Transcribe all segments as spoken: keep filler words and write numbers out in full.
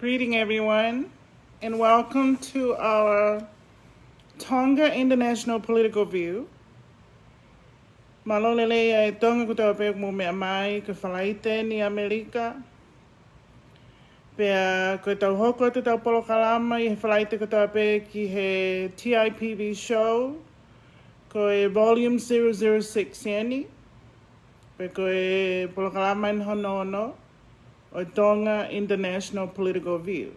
Greeting everyone, and welcome to our Tonga International Political View. Mālō e lelei ʻa e Tonga kotoa pē ʻoku mou meʻa mai, ko e Falaite ʻeni ʻi ʻAmelika. Pea ko ʻetau hoko atu ʻetau polokalama ʻi he Falaite kotoa pē ki he T I P V show, ko e volume zero zero six ʻeni, pe ko e polokalama ʻeni hono ono ʻo e Tonga International Political View.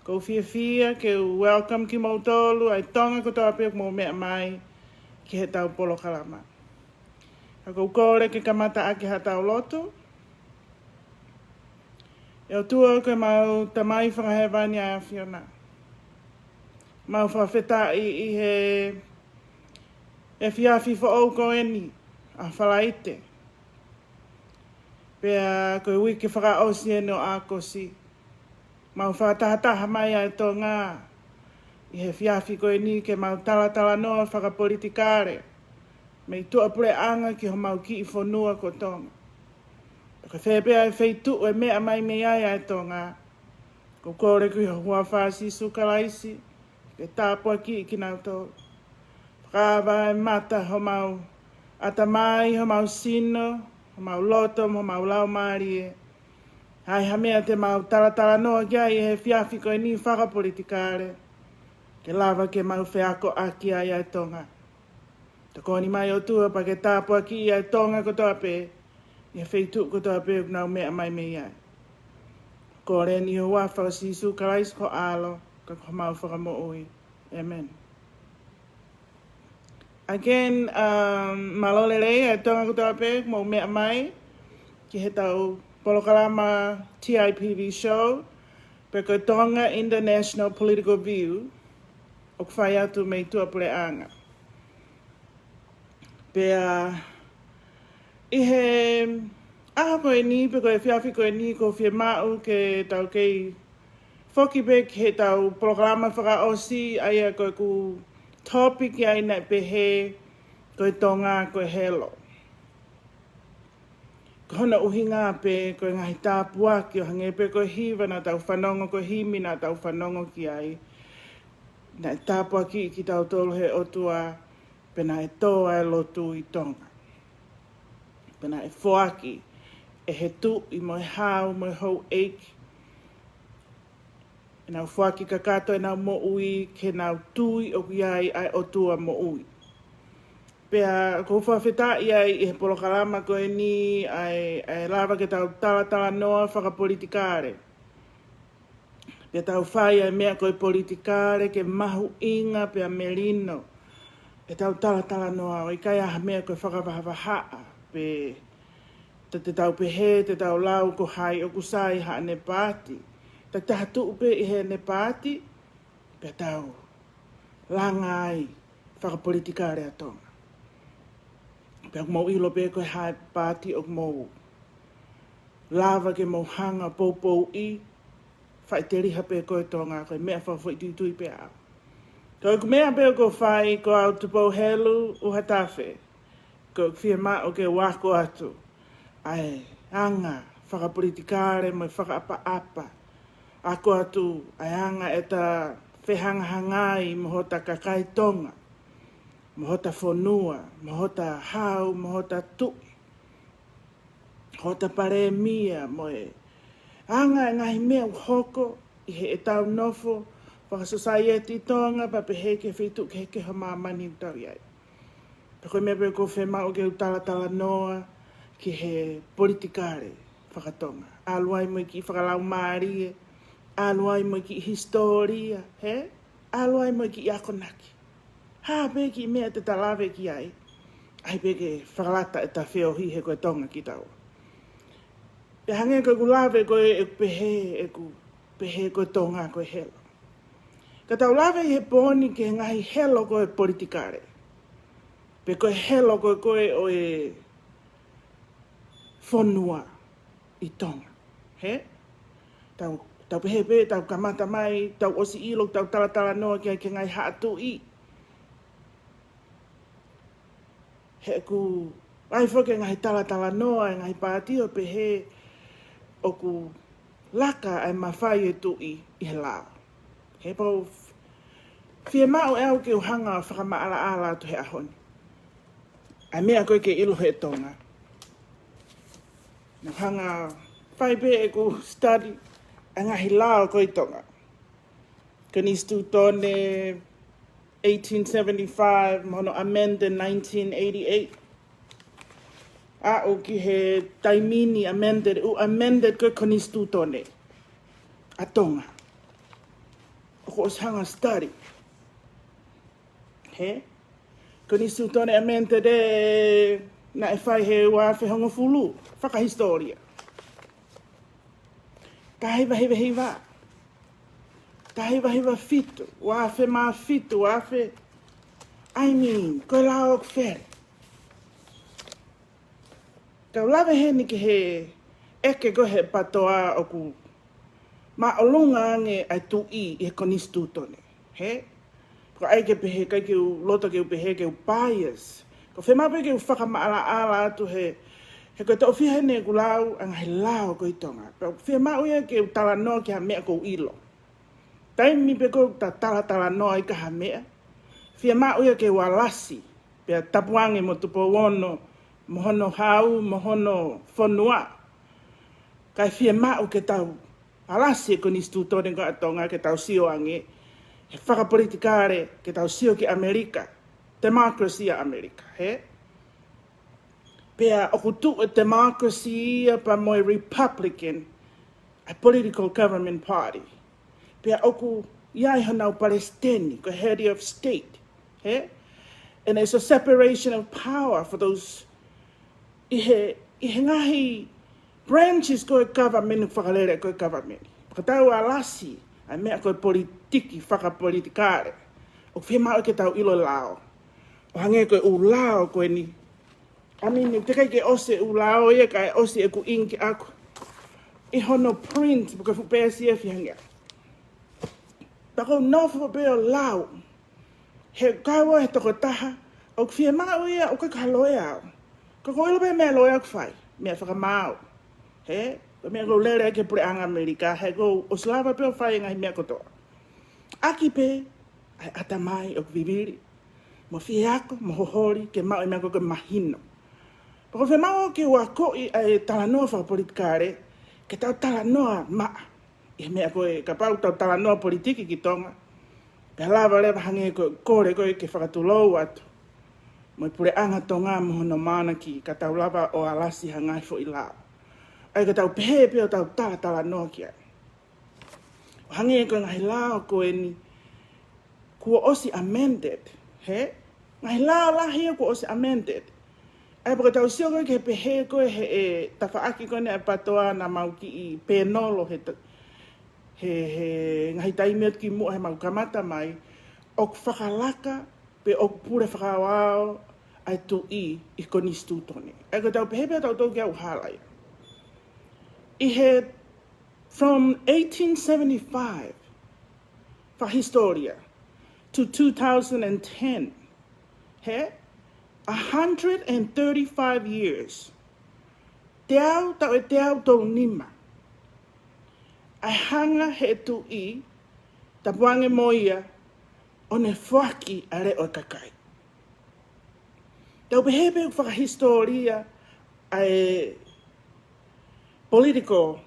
ʻOku ou fiefia ke u welcome kimoutolu ʻa e Tonga kotoa pē ʻoku mou meʻa mai ki heʻetau polokalama. Ka ʻoku ou kole ke kamata ʻaki haʻatau lotu. ʻE ʻOtua ko ʻemau Tamai Fakahēvani ʻa e ʻAfiona, mau fakafetaʻi ʻi he efiafi foʻou ko ʻeni ʻa Falaite. Pea ko e uike fakaʻosi ʻeni ʻo ʻAokosi. Mau fakatahataha mai ʻa e Tonga ʻi he efiafi ko ʻeni ke mau talatalanoa fakapolitikale mei tuʻapuleʻanga ki homau kiʻi fonua ko Tonga. Pea ko fē pē ʻa e feituʻu ʻe meʻa mai mei ai ʻa e Tonga, ʻoku ou kole ko e huafa ʻo Sīsū Kalaisi ke tāpuakiʻi kinautolu. Fakaava e mata homau ʻatamai, homau sino, homau loto, mo homau laumālie. ʻA e hā e meʻa te mau talatalanoa ki ai he efiafi ko ʻeni fakapolitikale, ke lava ke mau feakoʻaki ai ʻa e Tonga. Tokoni mai ʻOtua pea ke tāpuakiʻi ʻa e Tonga kotoa pē ʻi he feituʻu kotoa pē ʻoku nau meʻa mai mei ai. Kole ʻeni ʻi he huafa ʻo Sīsū Kalaisi ko ho ʻAlo, ka ko homau Fakamoʻui. ʻĒmeni. Again, um, mālō e lelei ʻa e Tonga kotoa pē ʻoku mou meʻa mai ki heʻetau polokalama T I P V show, pe ko e Tonga International Political View, ʻoku fai atu mei tuʻapuleʻanga. Pea ʻi he ʻaho ko ʻeni, pe ko e efiafi ko ʻeni, ʻoku ou fiemaʻu ke tau kei foki pē ki heʻetau polokalama fakaʻosi, ʻa ia ko ʻeku topic ʻa ia naʻe pehē ko e Tonga ko e helo. Ko hono ʻuhinga pē ko e ngaahi tāpuaki ʻo hangē pē ko e hiva naʻa tau fanongo, ko e himi naʻa tau fanongo ki ai, naʻe tāpuakiʻi kitautolu he ʻOtua, pea naʻe tō ʻa e lotu ʻi Tonga. Pea naʻe foaki ʻe he tuʻi mo e hau mo e houʻeiki ʻenau foaki kakato ʻenau moʻui ke nau tui ʻoku ʻi ai ʻa e ʻOtua moʻui. Pea ʻoku ou fakafetaʻi ai ʻi he polokalama ko ʻeni ʻa e, ʻa e lava ke tau talatalanoa fakapolitikale. Pea tau fai ʻa e meʻa ko e politikale ke mahuʻinga pea melino ʻetau talatalanoa, ʻo ʻikai ha meʻa ko e fakavahavahaʻa, pe te, te tau pehē, te tau lau ko hai ʻoku sai haʻane paati. Tau taha tuʻu pē ʻi heʻene paati, pea tau langa ai fakapolitikale ʻa Tonga. Pea ʻoku mou ʻilo pē ko e hā e paati ʻoku mou lava ke mou hanga ʻo poupouʻi, faʻiteliha pē ko e Tonga, ko e meʻa fakafoʻituitui pē ʻaʻaku. Ko ʻeku meʻa pē ʻoku ou fai, ko au Tupou Helu ʻUhatafe, ʻoku ou fiemaʻu ke u ako atu ʻa e anga fakapolitikale mo e fakaʻapaʻapa. Ako atu ʻa e anga ʻeta fehangahangai mo hota kakai Tonga, mo hota fonua, mo hota hau, mo hota tuʻi, hota palēmia, mo e anga e ngaahi meʻa ʻoku hoko ʻi heʻetau nofo fakasosaieti Tonga, pea pehē ki he feituʻu kehekehe ʻo māmani ʻoku tau ʻi ai. Pea ko e meʻa pē ʻoku ou fiemaʻu ke u talatalanoa ki he politikale faka-Tonga. ʻAlu ai mo e kiʻi fakalaumālie, ʻalu ai mo e kiʻi hisitōlia, hē? ʻAlu ai mo e kiʻi akonaki. Hā pē kiʻi meʻa te ta lave ki ai, ʻai pē ke fakalata ʻeta feohi he ko e Tonga kitaua. Pea hangē ko ʻeku lave ko ē ʻeku pehē, ʻeku pehē ko e Tonga ko e helo. Ka tau lave ʻi he pō ni ki he ngaahi helo ko e politikale, pe ko e helo ko ē ko ē ʻo e fonua ʻi Tonga. Hē? Tau, tau pehē pē, tau kamata mai, tau ʻosi ʻilo, tau talatalanoa ki ai ki he ngaahi haʻa tuʻi. He ʻoku ʻi ai foki e ngaahi talatalanoa ʻa e ngaahi paati ʻo pehē ʻoku laka ʻa e mafai ʻo e tuʻi ʻi he lao. He pau, fiemaʻu ʻe au ke u hanga ʻo fakamaʻalaʻala atu he ʻaho ni ʻa e meʻa ko ē ke ʻilo he Tonga. Naʻa ku hanga ʻo fai pē ʻeku study ʻa e ngaahi lao ko ē ʻi Tonga. Konisitūtone eighteen seventy-five, mo hono amended nineteen eighty-eight. Aʻu ki he taimi ni amended, ʻū amended ko ē konisitūtone ʻa Tonga. ʻOku ou ʻosi hanga ʻo study. He? Konisitūtone amended ē naʻe fai he ua afe hongofulu, fakahisitōlia. Taha hiva hiva hiva. Taha hiva hiva fitu, ua afe mā fitu, ua afe. I mean, ko e lao ʻoku fele. Kau lave heni ki he ʻeke ko ē he PTOA ʻoku māʻolunga ange ʻa e tuʻi ʻi he konisitūtone. He? Ko ai ke pehē, ʻikai ke u loto ke u pehē ke u bias. Ko e fiemaʻu pē ke u fakamaʻalaʻala atu he, he ko e toʻo fiha eni ʻeku lau ʻa e ngaahi lao ko ē ʻi Tonga. Pea fiemaʻu ia ke u talanoa ki ha meʻa ʻoku ou ʻilo. Taimi pē ʻoku ta talatalanoa ai ki ha meʻa, fiemaʻu ia ke u alasi, pea tapu ange mo Tupou Ono, mo hono hau, mo hono fonua. Kae fiemaʻu ke tau alasi e konisitūtone ko ē ʻa Tonga, ke tau sio ange he fakapolitikale, ke tau sio ki ʻAmelika, democracy ʻa ʻAmelika, he? Pea ʻoku tuʻu e democracy ia pea mo e Republican, a political government party. Pea ʻoku ʻi ai honau palesiteni, ko e head of state, he? And it's a separation of power for those ʻi he, ʻi he ngaahi branches ko ē government, fakalele ko ē government. Ka tau alasi ʻa e meʻa ko ē politiki, fakapolitikale, ʻoku fiemaʻu ke tau ʻilo lao. ʻO hangē ko e ʻū lao ko eni. I mean, teʻeki ke ʻosi e ʻū lao ia kae ʻosi ʻeku ink ʻaku ʻi hono print, pe ko e fuʻu peesi ʻe fiha ngeau. Pea ʻoku ou nofo pē ʻo lau. He kau he tokotaha, ʻoku fiemaʻu ia, ʻoku ʻikai ko ha loea au. Ka ʻoku ou ʻilo pē meʻa loea ʻoku fai, meʻa fakamaau. He, ko e meʻa ʻoku ou lele ai ki he puleʻanga ʻAmelika, he ʻoku ou ʻosi lava pē ʻo fai e ngaahi meʻa kotoa. ʻAki pē ʻa e ʻatamai ʻoku vivili, mo fie ako, mo hoholi, ke maʻu e meʻa ko ē ke mahino. Pea ʻoku fiemaʻu ke u akoʻi ʻa e talanoa fakapolitikale, ke tau talanoa maʻa. ʻI he meʻa ko ē, kapau tau talanoa politiki ki Tonga, pea lava leva hangē ko e kole ko ē ke fakatulou atu mo e puleʻanga Tonga mo hono mānaki, ka tau lava ʻo alasi ha ngaahi foʻi lao. ʻA ia ka tau pehē pē ʻo tau talatalanoa ki ai. ʻO hangē ko e ngaahi lao ko eni, kuo ʻosi amended, he? Ngaahi lao lahi ia kuo ʻosi amended. ʻA ia pea ka tau sio ko ē ki he pehē ko ē he, e, tafaʻaki ko eni ʻa e PTOA naʻa mau kiʻi pēnolo he ta-, he, he ngaahi taimi atu kimuʻa he mau kamata mai, ʻoku fakalaka pe ʻoku pule fakaaoao ʻa e tuʻi ʻi he konisitūtone. ʻA ia ka tau pehē pē ʻo tau toutou ke au hala ia. ʻI he From eighteen seventy-five, fakahisitōlia, to two thousand and ten, he, a hundred and thirty-five years, teau, taʻu ʻe teau tolu nima, ʻa e hanga he tuʻi, tapu ange mo ia, ʻo ne foaki ʻa e leʻo ʻo e kakai. Tau pehē pē fakahisitōlia ʻa e political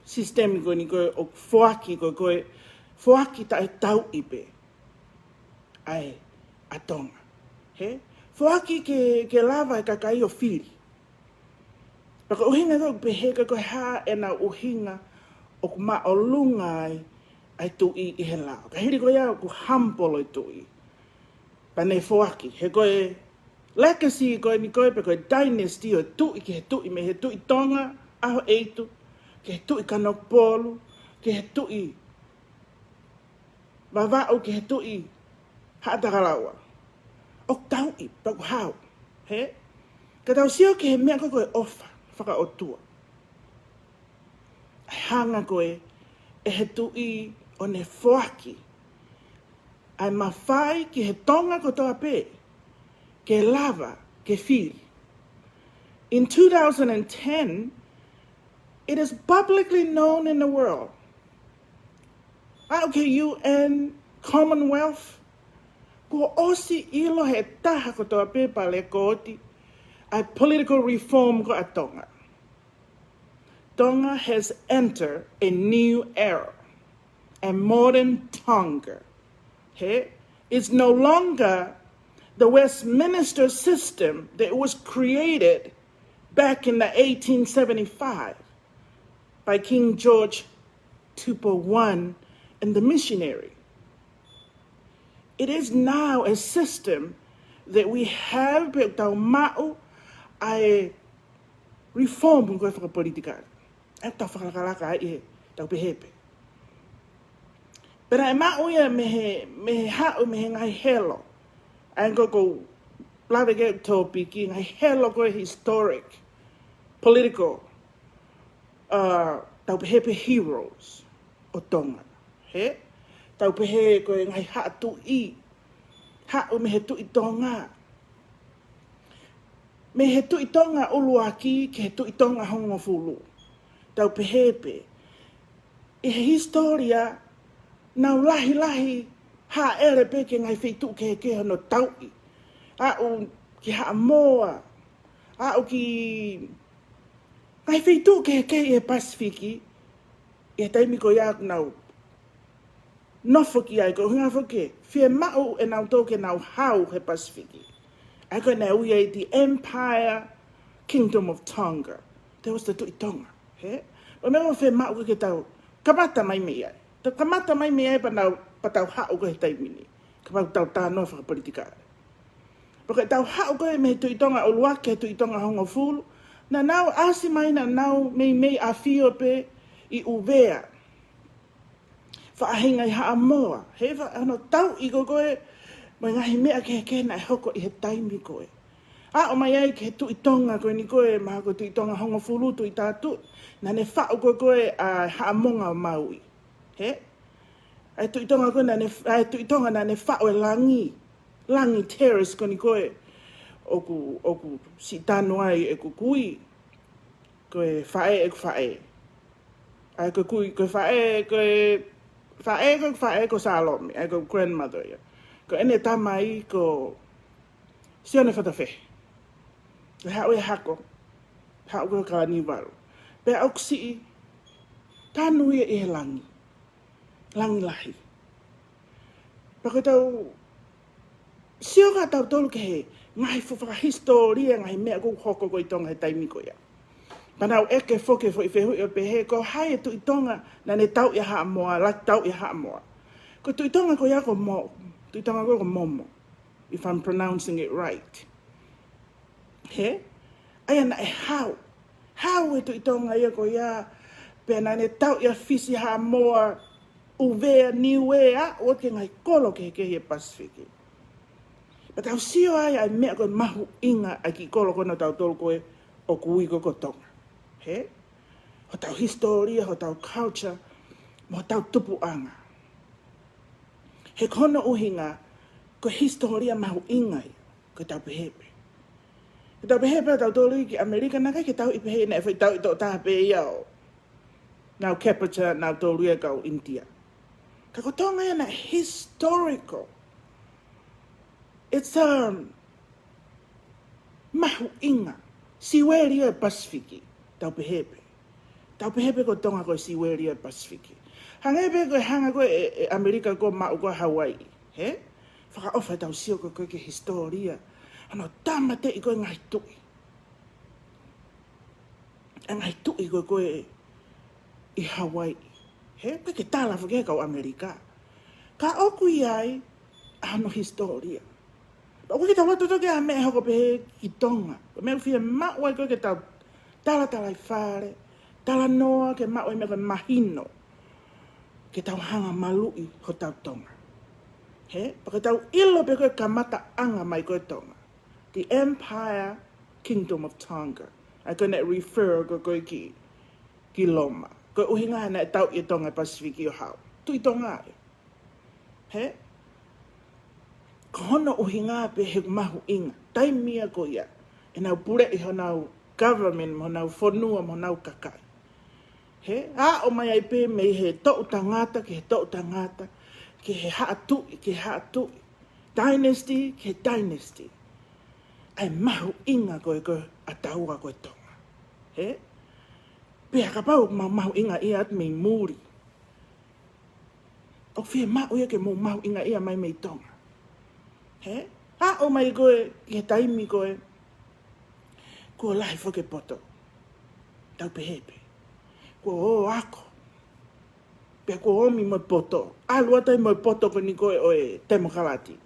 system ko eni ko ē ʻoku foaki ko ē, ko e foaki taʻetauʻi pē ʻa e ʻa Tonga. He? Foaki ke, ke lava e kakai ʻo fili. Pea ko e ʻuhinga ko ē ʻoku pehē ka ko e hā ʻenau ʻuhinga ʻoku māʻolunga ai ʻa e tuʻi ʻi he lao. Ka hili ko ia ʻoku humble e tuʻi. Pea ne foaki, he ko e legacy ko eni ko ē, pe ko e dynasty ʻo e tuʻi ki he tuʻi, mei he tuʻi Tonga, ʻAhoʻeitu, ki he tuʻi Kanokupolu, ki he tuʻi Vavaʻu, ki he tuʻi Haʻatakalaua. ʻOku tauʻi, pea ʻoku hau, he? Ka tau sio ki he meʻa ko ē ko e ʻofa fakaʻotua. ʻA e hanga ko ē ʻe he tuʻi ʻo ne foaki ʻa e mafai ki he Tonga kotoa pē ke lava ke fili. In two thousand and ten, It is publicly known in the world. Aʻu ki he U N, Commonwealth, kuo ʻosi ʻilo he taha kotoa pē pea lekooti ʻa e political reform ko ia ʻa Tonga. Tonga has entered a new era, a modern Tonga. He, it's no longer the Westminster system that was created back in the eighteen seventy-five by King George Tupou One and the missionary. It is now a system that we have, pea tau maʻu ʻa e reform ko e fakapolitikale. ʻE tau fakalakalaka ai ʻe tau pehē pē. Pea naʻe maʻu ia mei he, mei he haʻu, mei he ngaahi helo. ʻA ia ko ʻeku lave ki he tōpiki, ngaahi helo ko e historic, political, uh, tau pehē pē heroes ʻo Tonga. He? Tau pehē ko e ngaahi haʻa tuʻi. Haʻu mei he Tuʻi Tonga. Mei he Tuʻi Tonga ʻuluaki ki he Tuʻi Tonga hongofulu. Tau pehē pē. ʻI he hisitōlia, nau lahilahi hāʻele pē ki he ngaahi feituʻu kehekehe hono tauʻi. Aʻu ki Haʻamoa. Aʻu ki ngaahi feituʻu kehekehe ʻi he Pasifiki, ʻi he taimi ko ia ʻoku nau nofo ki ai, ko e ʻuhinga foki, fiemaʻu ʻe nautolu ke nau hau he Pasifiki. ʻA ia ko e naʻe ui ai the Empire Kingdom of Tonga. There was the Tuʻi Tonga, he? Pea meʻa ʻoku fiemaʻu ke tau kamata mai mei ai. Tau kamata mai mei ai pea nau, pea tau haʻu ko ē he taimi ni. Kapau tau talanoa fakapolitikale. Pea ko ʻetau haʻu ko ē mei he Tuʻi Tonga ʻuluaki ki he Tuʻi Tonga hongofulu, naʻa nau ʻasi mai, naʻa nau meimei ʻafio pē ʻi ʻUvea. Faʻahinga ʻi Haʻamoa, he fa-, hono tauʻi ko ē, mo e ngaahi meʻa kehekehe naʻe hoko ʻi he taimi ko ē. Aʻu mai ai ki he Tuʻi Tonga ko eni ko ē, mahalo ko e Tuʻi Tonga hongofulu, Tuʻi Tatu, naʻa ne faʻu ko ē ʻa Haʻamonga ʻo Maui. He? ʻA e Tuʻi Tonga ko ē naʻa ne, ʻa e Tuʻi Tonga naʻa ne faʻu e Langi, Langi Terrace ko eni ko ē, ʻoku, ʻoku siʻi tanu ai ʻeku kui, ko e faʻē ʻeku faʻē. ʻA ia ko e kui, ko e faʻē, ko e faʻē, ko e faʻē ko Sālomi, ʻa ia ko e grandmother ia. Ko ʻene tamai ko Sione Fatafehi. Ko e haʻu e hako, haʻu ko Kalaniuvalu. Pea ʻoku siʻi tanu ia ʻi he langi. Langi lahi. Pea ko ʻetau sio ka tautolu ki he ngaahi fuʻu fakahisitōlia, ngaahi meʻa ʻoku hoko ko ē ʻi Tonga he taimi ko ia. Pea nau ʻeke foki e foʻi fehuʻi ʻo pehē, ko hai e Tuʻi Tonga naʻa ne tauʻi ʻa Haʻamoa, ʻuluaki tauʻi ʻa Haʻamoa. Ko e Tuʻi Tonga ko ia ko Mo-, Tuʻi Tonga ko ia ko Momo, if I'm pronouncing it right. He? ʻA ia naʻe hau. Hau e Tuʻi Tonga ia ko ia, pea naʻa ne tauʻi ʻa Fisi, Haʻamoa, ʻUvea, Niue, ʻa, ʻo aʻu ki he ngaahi kolo kehekehe ʻi he Pasifiki. Pea tau sio ai ʻa e meʻa ko e mahuʻinga ʻa e kiʻi kolo ko ena ʻo tautolu ko ē ʻoku ui ko ē ko Tonga. He? Hotau hisitōlia, hotau culture, mo hotau tupuʻanga. He ko hono ʻuhinga, ko e hisitōlia mahuʻinga ia, ko ʻetau pehē pē. Ko ʻetau pehē pē ʻo tautolu ki ʻAmelika, naʻe ʻikai ke tauʻi pehē, naʻe foʻi tauʻi tokotaha pē ia ʻo nau capture nautolu ia kau ʻInitia. Ka ko Tonga ia naʻe historical. It's, um, mahuʻinga. Siueli ia ʻo e Pasifiki. Tau pehē pē. Tau pehē pē ko Tonga ko e siueli ia ʻo e Pasifiki. Hangē pē ko e hanga ko ē ʻe, ʻe ʻAmelika ko ē ʻo maʻu ko ē ʻa Hawaii. He? Fakaʻofa ʻetau sio ko ē ki he hisitōlia. Hono tāmateʻi ko ē ngaahi tuʻi. ʻA e ngaahi tuʻi ko ē ko ē ʻi Hawaii. He, ʻoku ʻikai ke tala foki ʻe he kau ʻAmelika. Ka ʻoku ʻi ai ʻa hono hisitōlia. Pea ʻoku ʻikai ke tau loto toki ʻa e meʻa ʻe hoko pehē ki Tonga. Ko e meʻa ʻoku fiemaʻu ai ko ē ke tau talatalaifale, talanoa ke maʻu e meʻa ko e mahino. Ke tau hanga maluʻi hotau Tonga. He, pea ke tau ʻilo pē ko e kamataʻanga mai ko ē Tonga. The Empire Kingdom of Tonga. ʻA ia ko ʻene refer ko ē ko ē ki, ki Loma. Ko e ʻuhinga naʻe tauʻi ʻe Tonga e Pasifiki ʻo hau. Tuʻi Tonga ia. He? Ko hono ʻuhinga pē he mahuʻinga. Taimi ia ko ia. ʻEnau puleʻi honau government, mo honau fonua, mo honau kakai. He, aʻo mai ai pē mei he toʻu tangata ki he toʻu tangata, ki he haʻa tuʻi ki he haʻa tuʻi, dynasty ki he dynasty. ʻA e mahuʻinga ko ē ko ē ʻa taua ko e Tonga. He? Pea kapau ʻoku mau mahuʻingaʻia atu mei muli, ʻoku fiemaʻu ia ke mou mahuʻingaʻia mai mei Tonga. He? Aʻo mai ko ē ki he taimi ko ē kuo lahi foki e poto. Tau pehē pē, kuo ō ako, pea kuo ʻomi mo e poto. ʻAlu atu ai mo e poto ko eni ko ē ʻo e temokalati,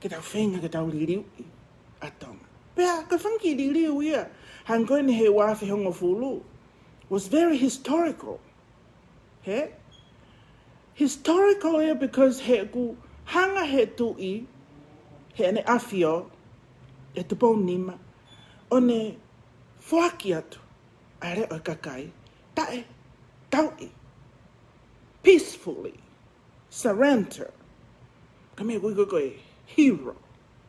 ke tau feinga ke tau liliuʻi ʻa Tonga. Pea ko e fanga kiʻi liliu ia, hangē ko eni he ua afe hongofulu, was very historical. He? Historical ia because he ʻoku hanga he tuʻi, he ʻEne ʻAfio, ʻe Tupou Nima, ʻo ne foaki atu ʻa e leʻo ʻo e kakai, taʻe tauʻi, peacefully surrender. Ka mea kui ko e hero.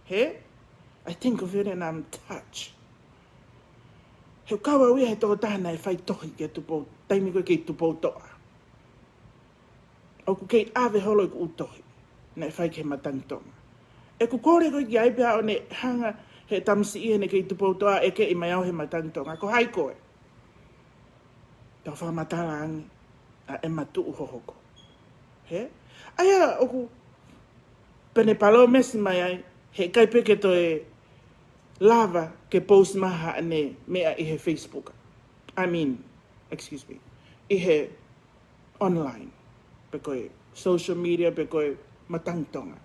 He? I think of it and I'm touched. He ʻoku kau au ia he tokotaha naʻe fai tohi kia Tupou, taimi ko ē kei Tupoutoʻa. ʻOku kei ʻave holo ʻeku ʻū tohi naʻe fai ki he matangi Tonga. ʻEku kole ko ē ki ai pea ʻo ne hanga he tamasiʻi heʻene kei Tupoutoʻa ʻeke mai au he matangi Tonga, ko hai koe? Tau fakamatala ange ʻa ʻema tuʻu hohoko. He? ʻA ia ʻoku pene palōmesi mai ai, he ʻikai pē ke toe lava ke post mai haʻane meʻa ʻi he Facebook. I mean, excuse me, ʻi he online, pe ko e social media, pe ko e matangi Tonga.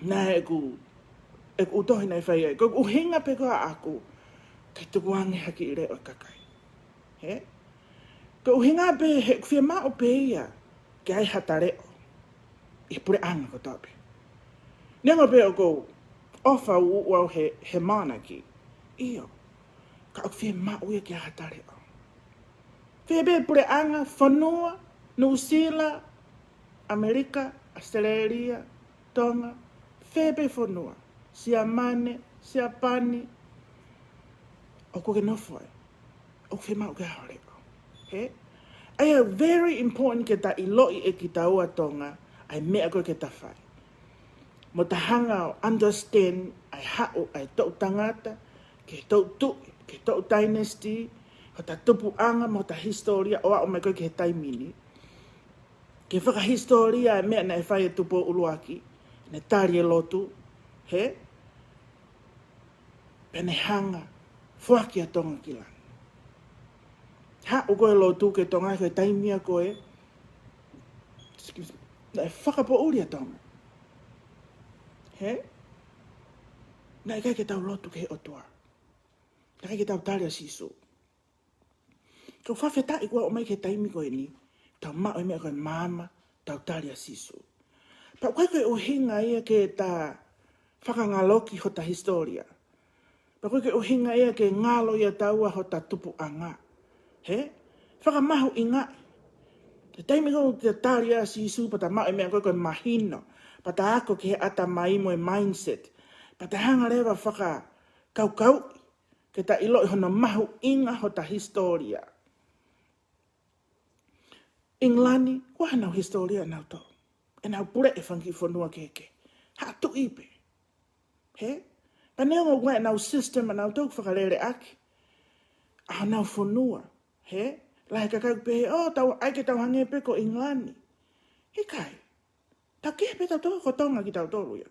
Naʻe ʻeku, ʻeku ʻū tohi naʻe fai ai. Ko e ʻuhinga pē ko ē ʻaʻaku, ke tukuange ha kiʻi leʻo ʻo e kakai. He? Ko e ʻuhinga pē he ʻoku fiemaʻu pē ia ke ʻi ai ha ta leʻo ʻi he puleʻanga kotoa pē. Neongo pē ʻoku ou ʻofa ʻuʻuku au he, he monarchy. ʻIo. Ka ʻoku fiemaʻu ia ke ʻi ai ha ta leʻo. Fē pē puleʻanga, fonua, Nuʻusila, ʻAmelika, ʻAositelēlia, Tonga, fē pē fonua, Siamane, Siapani, ʻoku ke nofo ai, ʻoku fiemaʻu ke ʻi ai ho leʻo. He? ʻA ia very important ke ta ʻiloʻi ʻe kitaua Tonga ʻa e meʻa ko ē ke ta fai, mo ta hanga ʻo understand ʻa e haʻu ʻa e toʻu tangata ki he toʻu tuʻi, ki he toʻu dynasty, hota tupuʻanga mo hota hisitōlia ʻo aʻu mai ko ē ki he taimi ni. Ke fakahisitōlia e meʻa naʻe fai ʻe Tupou ʻUluaki, ne tali e lotu, he? Pea ne hanga foaki ʻa Tonga ki langi. Haʻu ko ē lotu ki Tonga ko e taimi ia ko ē, excuse me, naʻe fakapoʻuli ʻa Tonga. He? Naʻe ʻikai ke tau lotu ki he ʻOtua. Naʻe ʻikai ke tau tali ʻa Sīsū. Ko e fakafetaʻi kuo aʻu mai ki he taimi ko eni, tau maʻu e meʻa ko e maama, tau tali ʻa Sīsū. Pea ʻoku ʻikai ko e ʻuhinga ia ke ta fakangaloki hota hisitōlia. Pea ʻoku ʻikai ko e ʻuhinga ia ke ngalo ʻiate taua hota tupuʻanga. He? Fakamahuʻingaʻi. He taimi ko ē ʻoku ta tali ʻa Sīsū pea ta maʻu e meʻa ko ē ko e mahino, pea ta ako ki he ʻatamai mo e mindset, pea ta hanga leva fakakaukauʻi ke ta ʻiloʻi hono mahuʻinga hota hisitōlia. ʻIngilani, ko e hā ʻenau hisitōlia ʻanautolu? ʻEnau puleʻi e fanga kiʻi fonua kehekehe. Haʻa tuʻi pē. He? Pea neongo ko ʻenau system ʻanautolu ʻoku fakalele ʻaki ʻa honau fonua. He? Lahi e kakai ʻoku pehē, ʻō, tau, ʻai ke tau hangē pē ko ʻIngilani. ʻIkai. Tau kehe pē tautolu, ko Tonga kitautolu ia.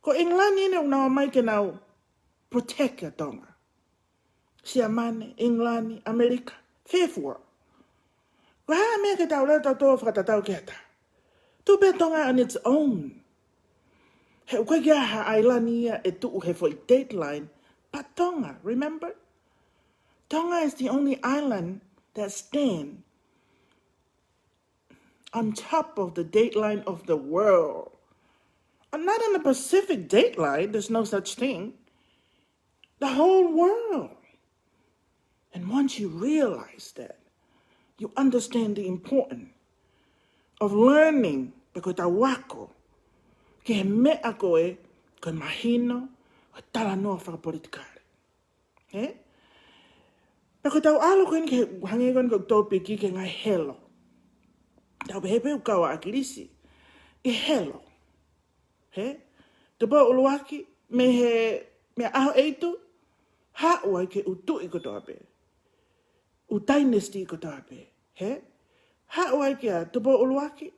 Ko ʻIngilani eni ʻoku nau ō mai ke nau protect ʻa Tonga. Siamane, ʻIngilani, ʻAmelika, fē fua. Ko e hā e meʻa ke tau lea tautolu fakatatau ki ha taha? Tuʻu pē Tonga on its own. He ʻoku ʻikai ke ʻi ai ha ʻailani ia ʻe tuʻu he foʻi dateline, but Tonga, remember? Tonga is the only island that stand on top of the dateline of the world. And not on the Pacific dateline, there's no such thing. The whole world. And once you realize that, you understand the importance of learning, pe ko e tau ako ki he meʻa ko ē, ko e mahino, ko e talanoa fakapolitikale. He? Pea ko ʻetau ʻalu ko eni ke hangē ko eni ko e tōpiki ki he ngaahi helo. Tau pehē pē ʻoku kau ʻa ʻAkilisi ʻi he helo. Hē? Tupou ʻUluaki, mei he, mei he ʻaho ʻe fitu, haʻu ai ki he ʻū tuʻi kotoa pē. ʻŪ dynasty kotoa pē. Hē? Haʻu ai kia Tupou ʻUluaki,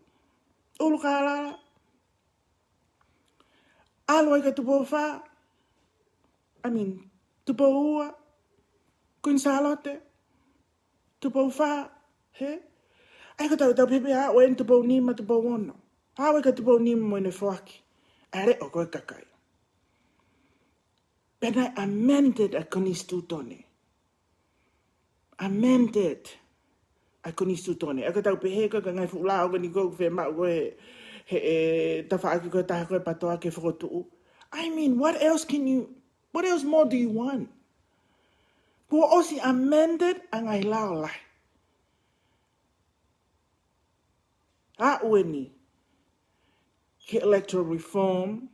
ʻUlukālala, ʻalu ai kia Tupou Fā, I mean, Tupou Ua, Kuini Sālote, Tupou Fā, hē? ʻA ia ko ʻetau, tau pehē pē ʻa ʻoe eni Tupou Nima, Tupou Ono. Haʻu ai kia Tupou Nima mo ʻene foaki. ʻAle ʻo ko e kakai. Pea naʻe amended ʻa e konisitūtone. Amended ʻa e konisitūtone. ʻA ia ko ʻetau pehē ko e ngaahi fuʻu lao ko eni ko ē ʻoku fiemaʻu ko ē he, he tafaʻaki ko ē ʻe taha ko e PATOA ke fokotuʻu. I mean, what else can you, what else more do you want? Kuo ʻosi amended ʻa e ngaahi lao lahi. Aʻu eni ki he electoral reform,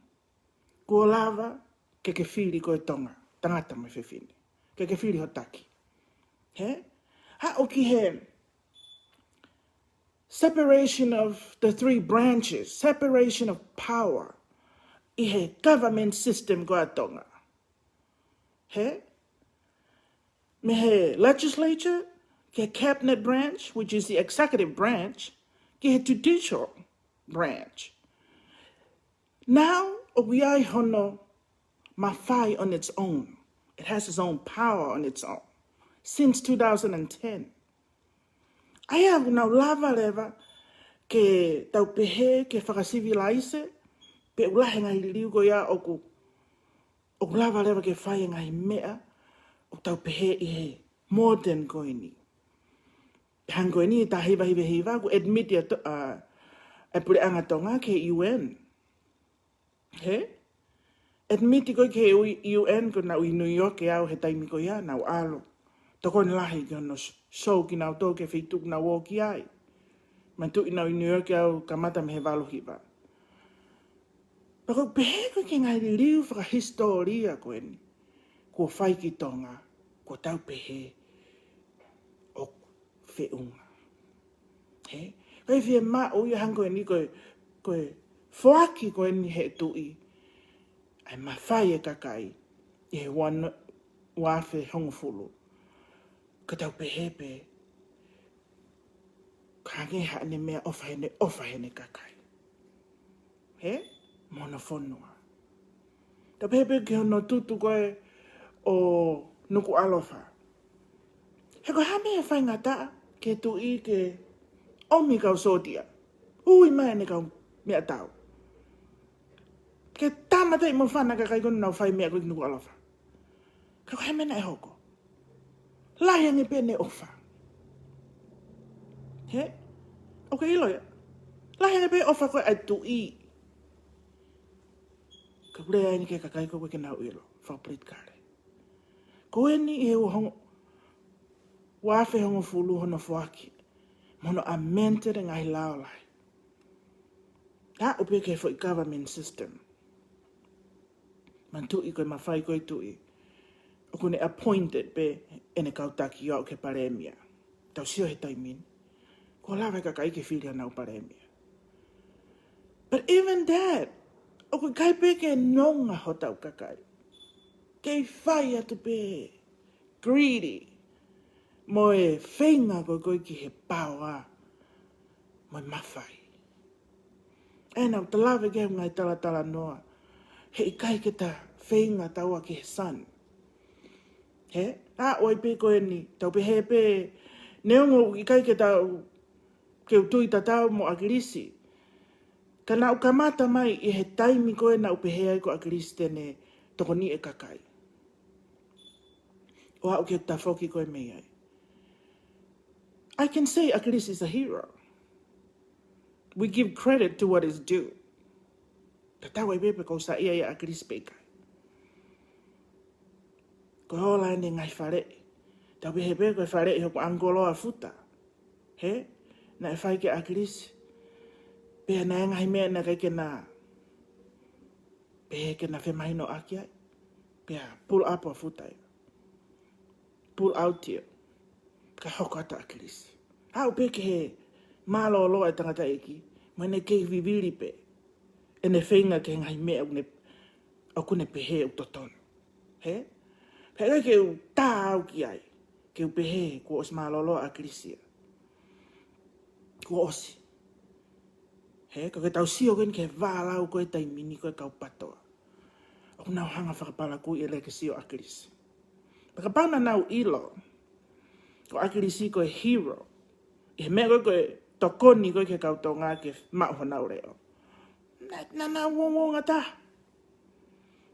kuo lava ke ke fili ko e Tonga, tangata mo e fefine. Ke ke fili ho taki. Hē? Haʻu ki he separation of the three branches, separation of power ʻi he government system ko ē ʻa Tonga. Hē? Mei he legislature, ki he cabinet branch, which is the executive branch, ki he judicial branch. Now, ʻoku ʻi ai hono mafai on its own. It has its own power on its own. Since two thousand and ten. ʻA ia ʻoku nau lava leva ke tau pehē ke fakasivilaise, pe ʻoku lahi e ngaahi liliu ko ia ʻoku, ʻoku lava leva ke fai e ngaahi meʻa ʻoku tau pehē ʻi he modern ko eni. Hangē ko eni ʻi he taha hiva hiva hiva, kuo admit ʻa e to-, ʻa, ʻa e Puleʻanga Tonga ki he U N. Hē? Admit ko ē ki he U-, U N, ko ʻeku ʻi New York ʻe au he taimi ko ia, naʻá ku ʻalu. Tokoni lahi ki hono sh-, show kinautolu ki he feituʻu naʻá ku ō ki ai. Manatuʻi naʻá ku ʻi New York ʻe au kamata mei he valu hiva. Pea ʻoku pehē ko ē ki he ngaahi liliu fakahisitōlia ko eni kuo fai ki Tonga, kuo tau pehē ʻoku feʻunga. Hē? Ko e fiemaʻu ia hangē ko eni ko e, ko e foaki ko eni he tuʻi ʻa e mafai e kakai ʻi he ua no-, ua afe hongofulu. Ka tau pehē pē, ka hangē haʻane meʻaʻofa heʻene ʻofa heʻene kakai. Hē? Mo hono fonua. Tau pehē pē ki hono tutu ko ē ʻo Nukuʻalofa. He ko e hā e meʻa faingataʻa ki he tuʻi ke ʻomi kau sōtia, ui mai ʻene kau meʻatau ke tāmateʻi mo fana kakai ko ē naʻa nau fai meʻa ko ē ki Nukuʻalofa. Ka ko e hā e meʻa naʻe hoko? Lahi ange pē ʻene ʻofa. Hē? ʻOku ke ʻilo ia? Lahi ange pē ʻofa ko ē ʻa e tuʻi. Ka ʻoku lea eni ki he kakai ko ē ʻoku ʻikai ke nau ʻilo fakapolitikale. Ko eni ʻi he ua hong-, ua afe hongofulu hono foaki mo hono amend e ngaahi lao lahi. Aʻu pē ki he foʻi government system. Manatuʻi ko e mafai ko ē tuʻi, ʻoku ne appointed pē ʻene kau taki ʻo aʻu ki he palēmia. Tau sio he taimi ni, kuo lava e kakai ke fili honau palēmia. But even that, ʻoku ʻikai pē ke nonga hotau kakai. Kei fai atu pē greedy mo e feinga ko ē ki he paoa mo e mafai. ʻE nau talave ki he ngaahi talatalanoa, he ʻikai ke ta feinga taua ki he sun. Hē? Aʻu ai pē ko eni, tau pehē pē, neongo ʻikai ke tau, ke u tui tatau mo ʻAkilisi. Ka naʻá ku kamata mai ʻi he taimi ko ē naʻá ku pehē ai ko ʻAkilisi te ne tokoniʻi e kakai. ʻO aʻu ki he tafoki ko ē mei ai. I can say ʻAkilisi is a hero. We give credit to what is due. Tatau ai pē pe ʻoku ou saiʻia ʻia ʻAkilisi pe ʻikai. Ko e ola eni e ngaahi faleʻi. Tau pehē pē ko e faleʻi hoku ʻangolo ʻa Futa. Hē? Naʻe fai kia ʻAkilisi. Pea naʻe ngaahi meʻa naʻe ʻikai ke na, pehē ke na femahinoʻaki ai. Pea pull up ʻa Futa ia. Pull out ia. Ka hoko atu ʻa ʻAkilisi. Aʻu pē ki he mālōlō ʻa e tangataʻeiki, mo ʻene kei vivili pē ʻene feinga ki he ngaahi meʻa ʻoku ne, ʻoku ne pehē ʻoku totonu. Hē? Pea ʻikai ke u tā au ki ai, ke u pehē kuo ʻosi mālōlō ʻa ʻAkilisi ia. Kuo ʻosi. Hē, ka ke tau sio ko eni ki he vālau ko ē taimi ni ko e kau PATOA ʻoku nau hanga fakapalakū ʻi he lēkisi ʻo ʻAkilisi. Pea kapau naʻa nau ʻilo ko ʻAkilisi ko e hero ʻi he meʻa ko ē, ko e tokoni ko ē ki he kau Tonga ke maʻu honau leʻo, naʻa, naʻa nau ongoongo taha.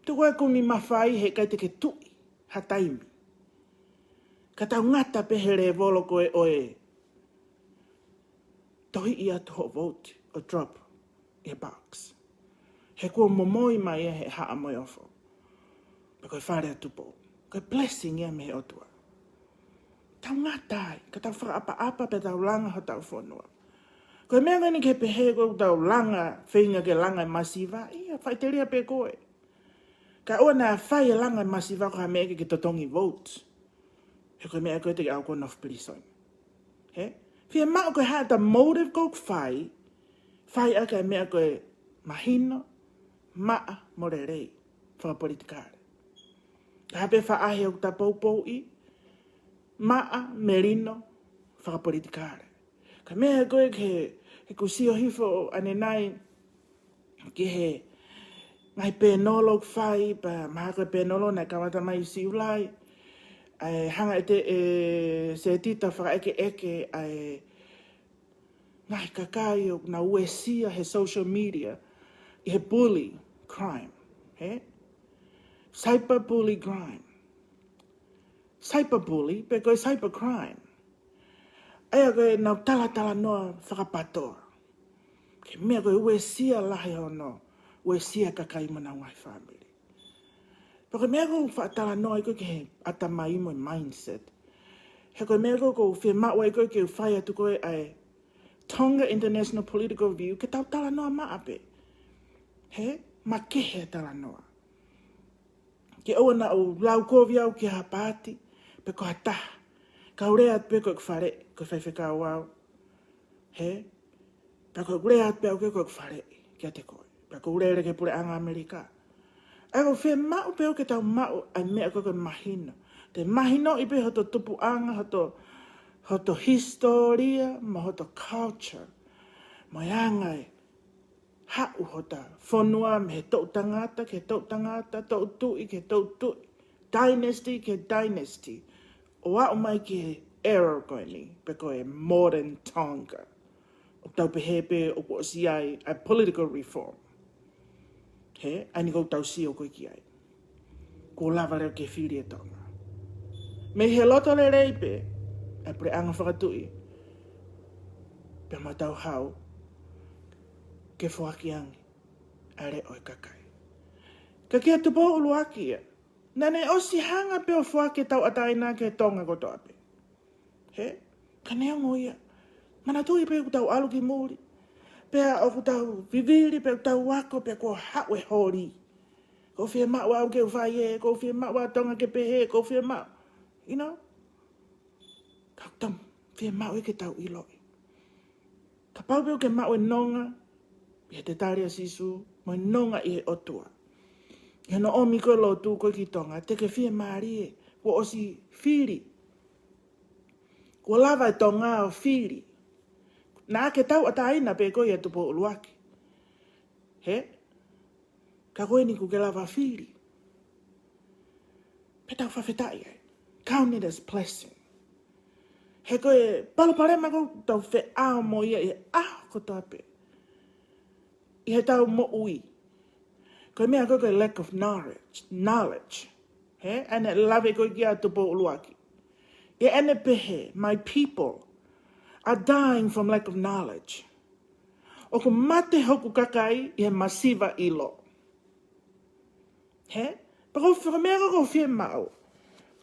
Tuku e kumi mafai, he ʻikai te ke tuʻi ha taimi. Ka tau ngata pē he lēvolo ko ē ʻo e tohiʻi atu hoʻo vote ʻo drop ʻi he box. He kuo momoi mai ia he haʻa mo e ofo. Pea ko e Fale ʻo Tupou. Ko e blessing ia mei he ʻOtua. Tau ngata ai, ka tau fakaʻapaʻapa pea tau langa hotau fonua. Ko e meʻa ko eni ke pehē ko ʻetau langa, feinga ke langa e masiva, ʻio, faʻiteliha pē koe. Ka ʻoua naʻa fai e langa e masiva ko ha meʻa ke ke totongi vote. He ko e meʻa ko ē te ke ʻalu koe ʻo nofo pilīsone. Hē? Fiemaʻu ko e hā ʻeta motive ʻoku fai, fai ʻaki e meʻa ko e mahino, maʻa mo lelei fakapolitikale. Ka ʻi ai pē faʻahi ʻoku ta poupouʻi, maʻa, melino fakapolitikale. Ka meʻa ko ē ke, he ʻoku ou sio hifo ʻanenai ki he ngaahi pēnolo ʻoku fai, pea mahalo ko e pēnolo naʻe kamata mai ʻi Siulai, ʻa e hanga ʻe he, ʻe Setita ʻo fakaʻekeʻeke ʻa e ngaahi kakai ʻoku nau uesia he social media ʻi he bully crime, hē? Cyber bully crime. Cyber bully, pe ko e cyber crime. ʻA ia ko ʻenau talatalanoa fakapatoa. Ko e meʻa ko e uesia lahi hono uesia e kakai mo ʻenau ngaahi fāmili. Pea ko e meʻa ʻoku ou faʻa talanoa ai ko ē ki he ʻatamai mo e mindset. He ko e meʻa ko ē ʻoku ou fiemaʻu ai ko ē ke u fai atu ko ē ʻa e Tonga International Political View, ke tau talanoa maʻa pē. Hē? Makehe e talanoa. Ke ʻoua naʻa u lau kovi au ki ha paati, pe ko ha taha. Kau lea atu pē ko ʻeku faleʻi, ko e faifekau au. Hē? Pea ko ʻeku lea atu pē au ki he, ko ʻeku faleʻi kiate koe. Pea ko ʻeku lele ki he puleʻanga ʻAmelika. ʻA ia ʻoku ou fiemaʻu pē au ke tau maʻu ʻa e meʻa ko ē ko e mahino. Te mahinoʻi pē hoto tupuʻanga, hoto, hoto hisitōlia, mo hoto culture. Mo e anga e haʻu hota fonua mei he toʻu tangata ki he toʻu tangata, toʻu tuʻi ki he toʻu tuʻi, dynasty ki he dynasty, ʻo aʻu mai ki he era ko eni, pe ko e modern Tonga. ʻOku tau pehē pē ʻoku ʻosi ʻi ai ʻa e political reform. Hē, ʻa eni ʻoku tau sio ko ē ki ai. Kuo lava leva ke fili e Tonga. Mei he loto lelei pē ʻa e puleʻanga fakatuʻi, pea mo ʻetau hau ke foaki ange ʻa e leʻo ʻo e kakai. Ka kia Tupou ʻUluaki ia, naʻa ne ʻosi hanga pē ʻo foaki e tauʻatāina ki he Tonga kotoa pē. Hē? Ka neongo ia, manatuʻi pē ʻoku tau ʻalu ki muli, pea ʻoku tau vivili, pea ʻoku tau ako, pea kuo haʻu e holi. ʻOku ou fiemaʻu au ke u fai ē, ʻoku ou fiemaʻu ʻa Tonga ke pehē, ʻoku ou fiemaʻu, you know? Ka ʻoku tau fiemaʻu ia ke tau ʻiloʻi. Kapau pē ʻoku ke maʻu e nonga ʻi he tali ʻa Sīsū, mo e nonga ʻi he ʻOtua, ʻi hono ʻomi ko ē e lotu ko ē ki Tonga, te ke fiemālie, kuo ʻosi fili. Kuo lava e Tonga ʻo fili. Naʻa ke tauʻatāina pē koe ʻia Tupou ʻUluaki. Hē? Ka ko eni kuo ke lava fili. Pea tau fakafetaʻi ai. Count it as blessing. He ko e palopalema ʻoku tau feʻao mo ia ʻi he ʻaho kotoa pē, ʻi heʻetau moʻui, ko e meʻa ko ē ko e lack of knowledge, knowledge. Hē? ʻEne lave ko ē kia Tupou ʻUluaki, ʻi heʻene pehē, "My people are dying from lack of knowledge." ʻOku mate hoku kakai ʻi he masiva ʻilo. Hē? Pea ko e fuʻu meʻa ko ē ʻoku ou fiemaʻu,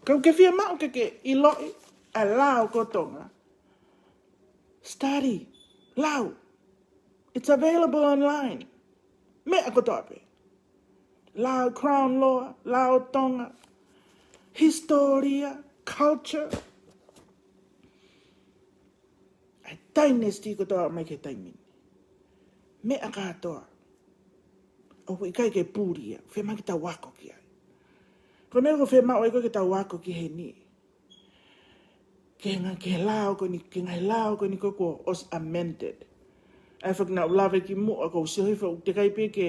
ka ʻoku ke fiemaʻu ke ke ʻiloʻi ʻa e lao ko Tonga, study, lau. It's available online. Meʻa kotoa pē. Lao Crown Law, lao Tonga, hisitōlia, culture. ʻa e dynasty kotoa mai ki he taimi ni. Meʻa kātoa ʻoku ʻikai ke puli ia, fiemaʻu ke tau ako ki ai. Ko e meʻa ʻoku fiemaʻu ai ko ē ke tau ako ki heni. Ke ngaahi, ke lao ko eni, ke ngaahi lao ko eni ko ē kuo ʻosi amended. ʻA e foki naʻa ku lave ki muʻa, ʻoku ou sio hifo, teʻeki ai pē ke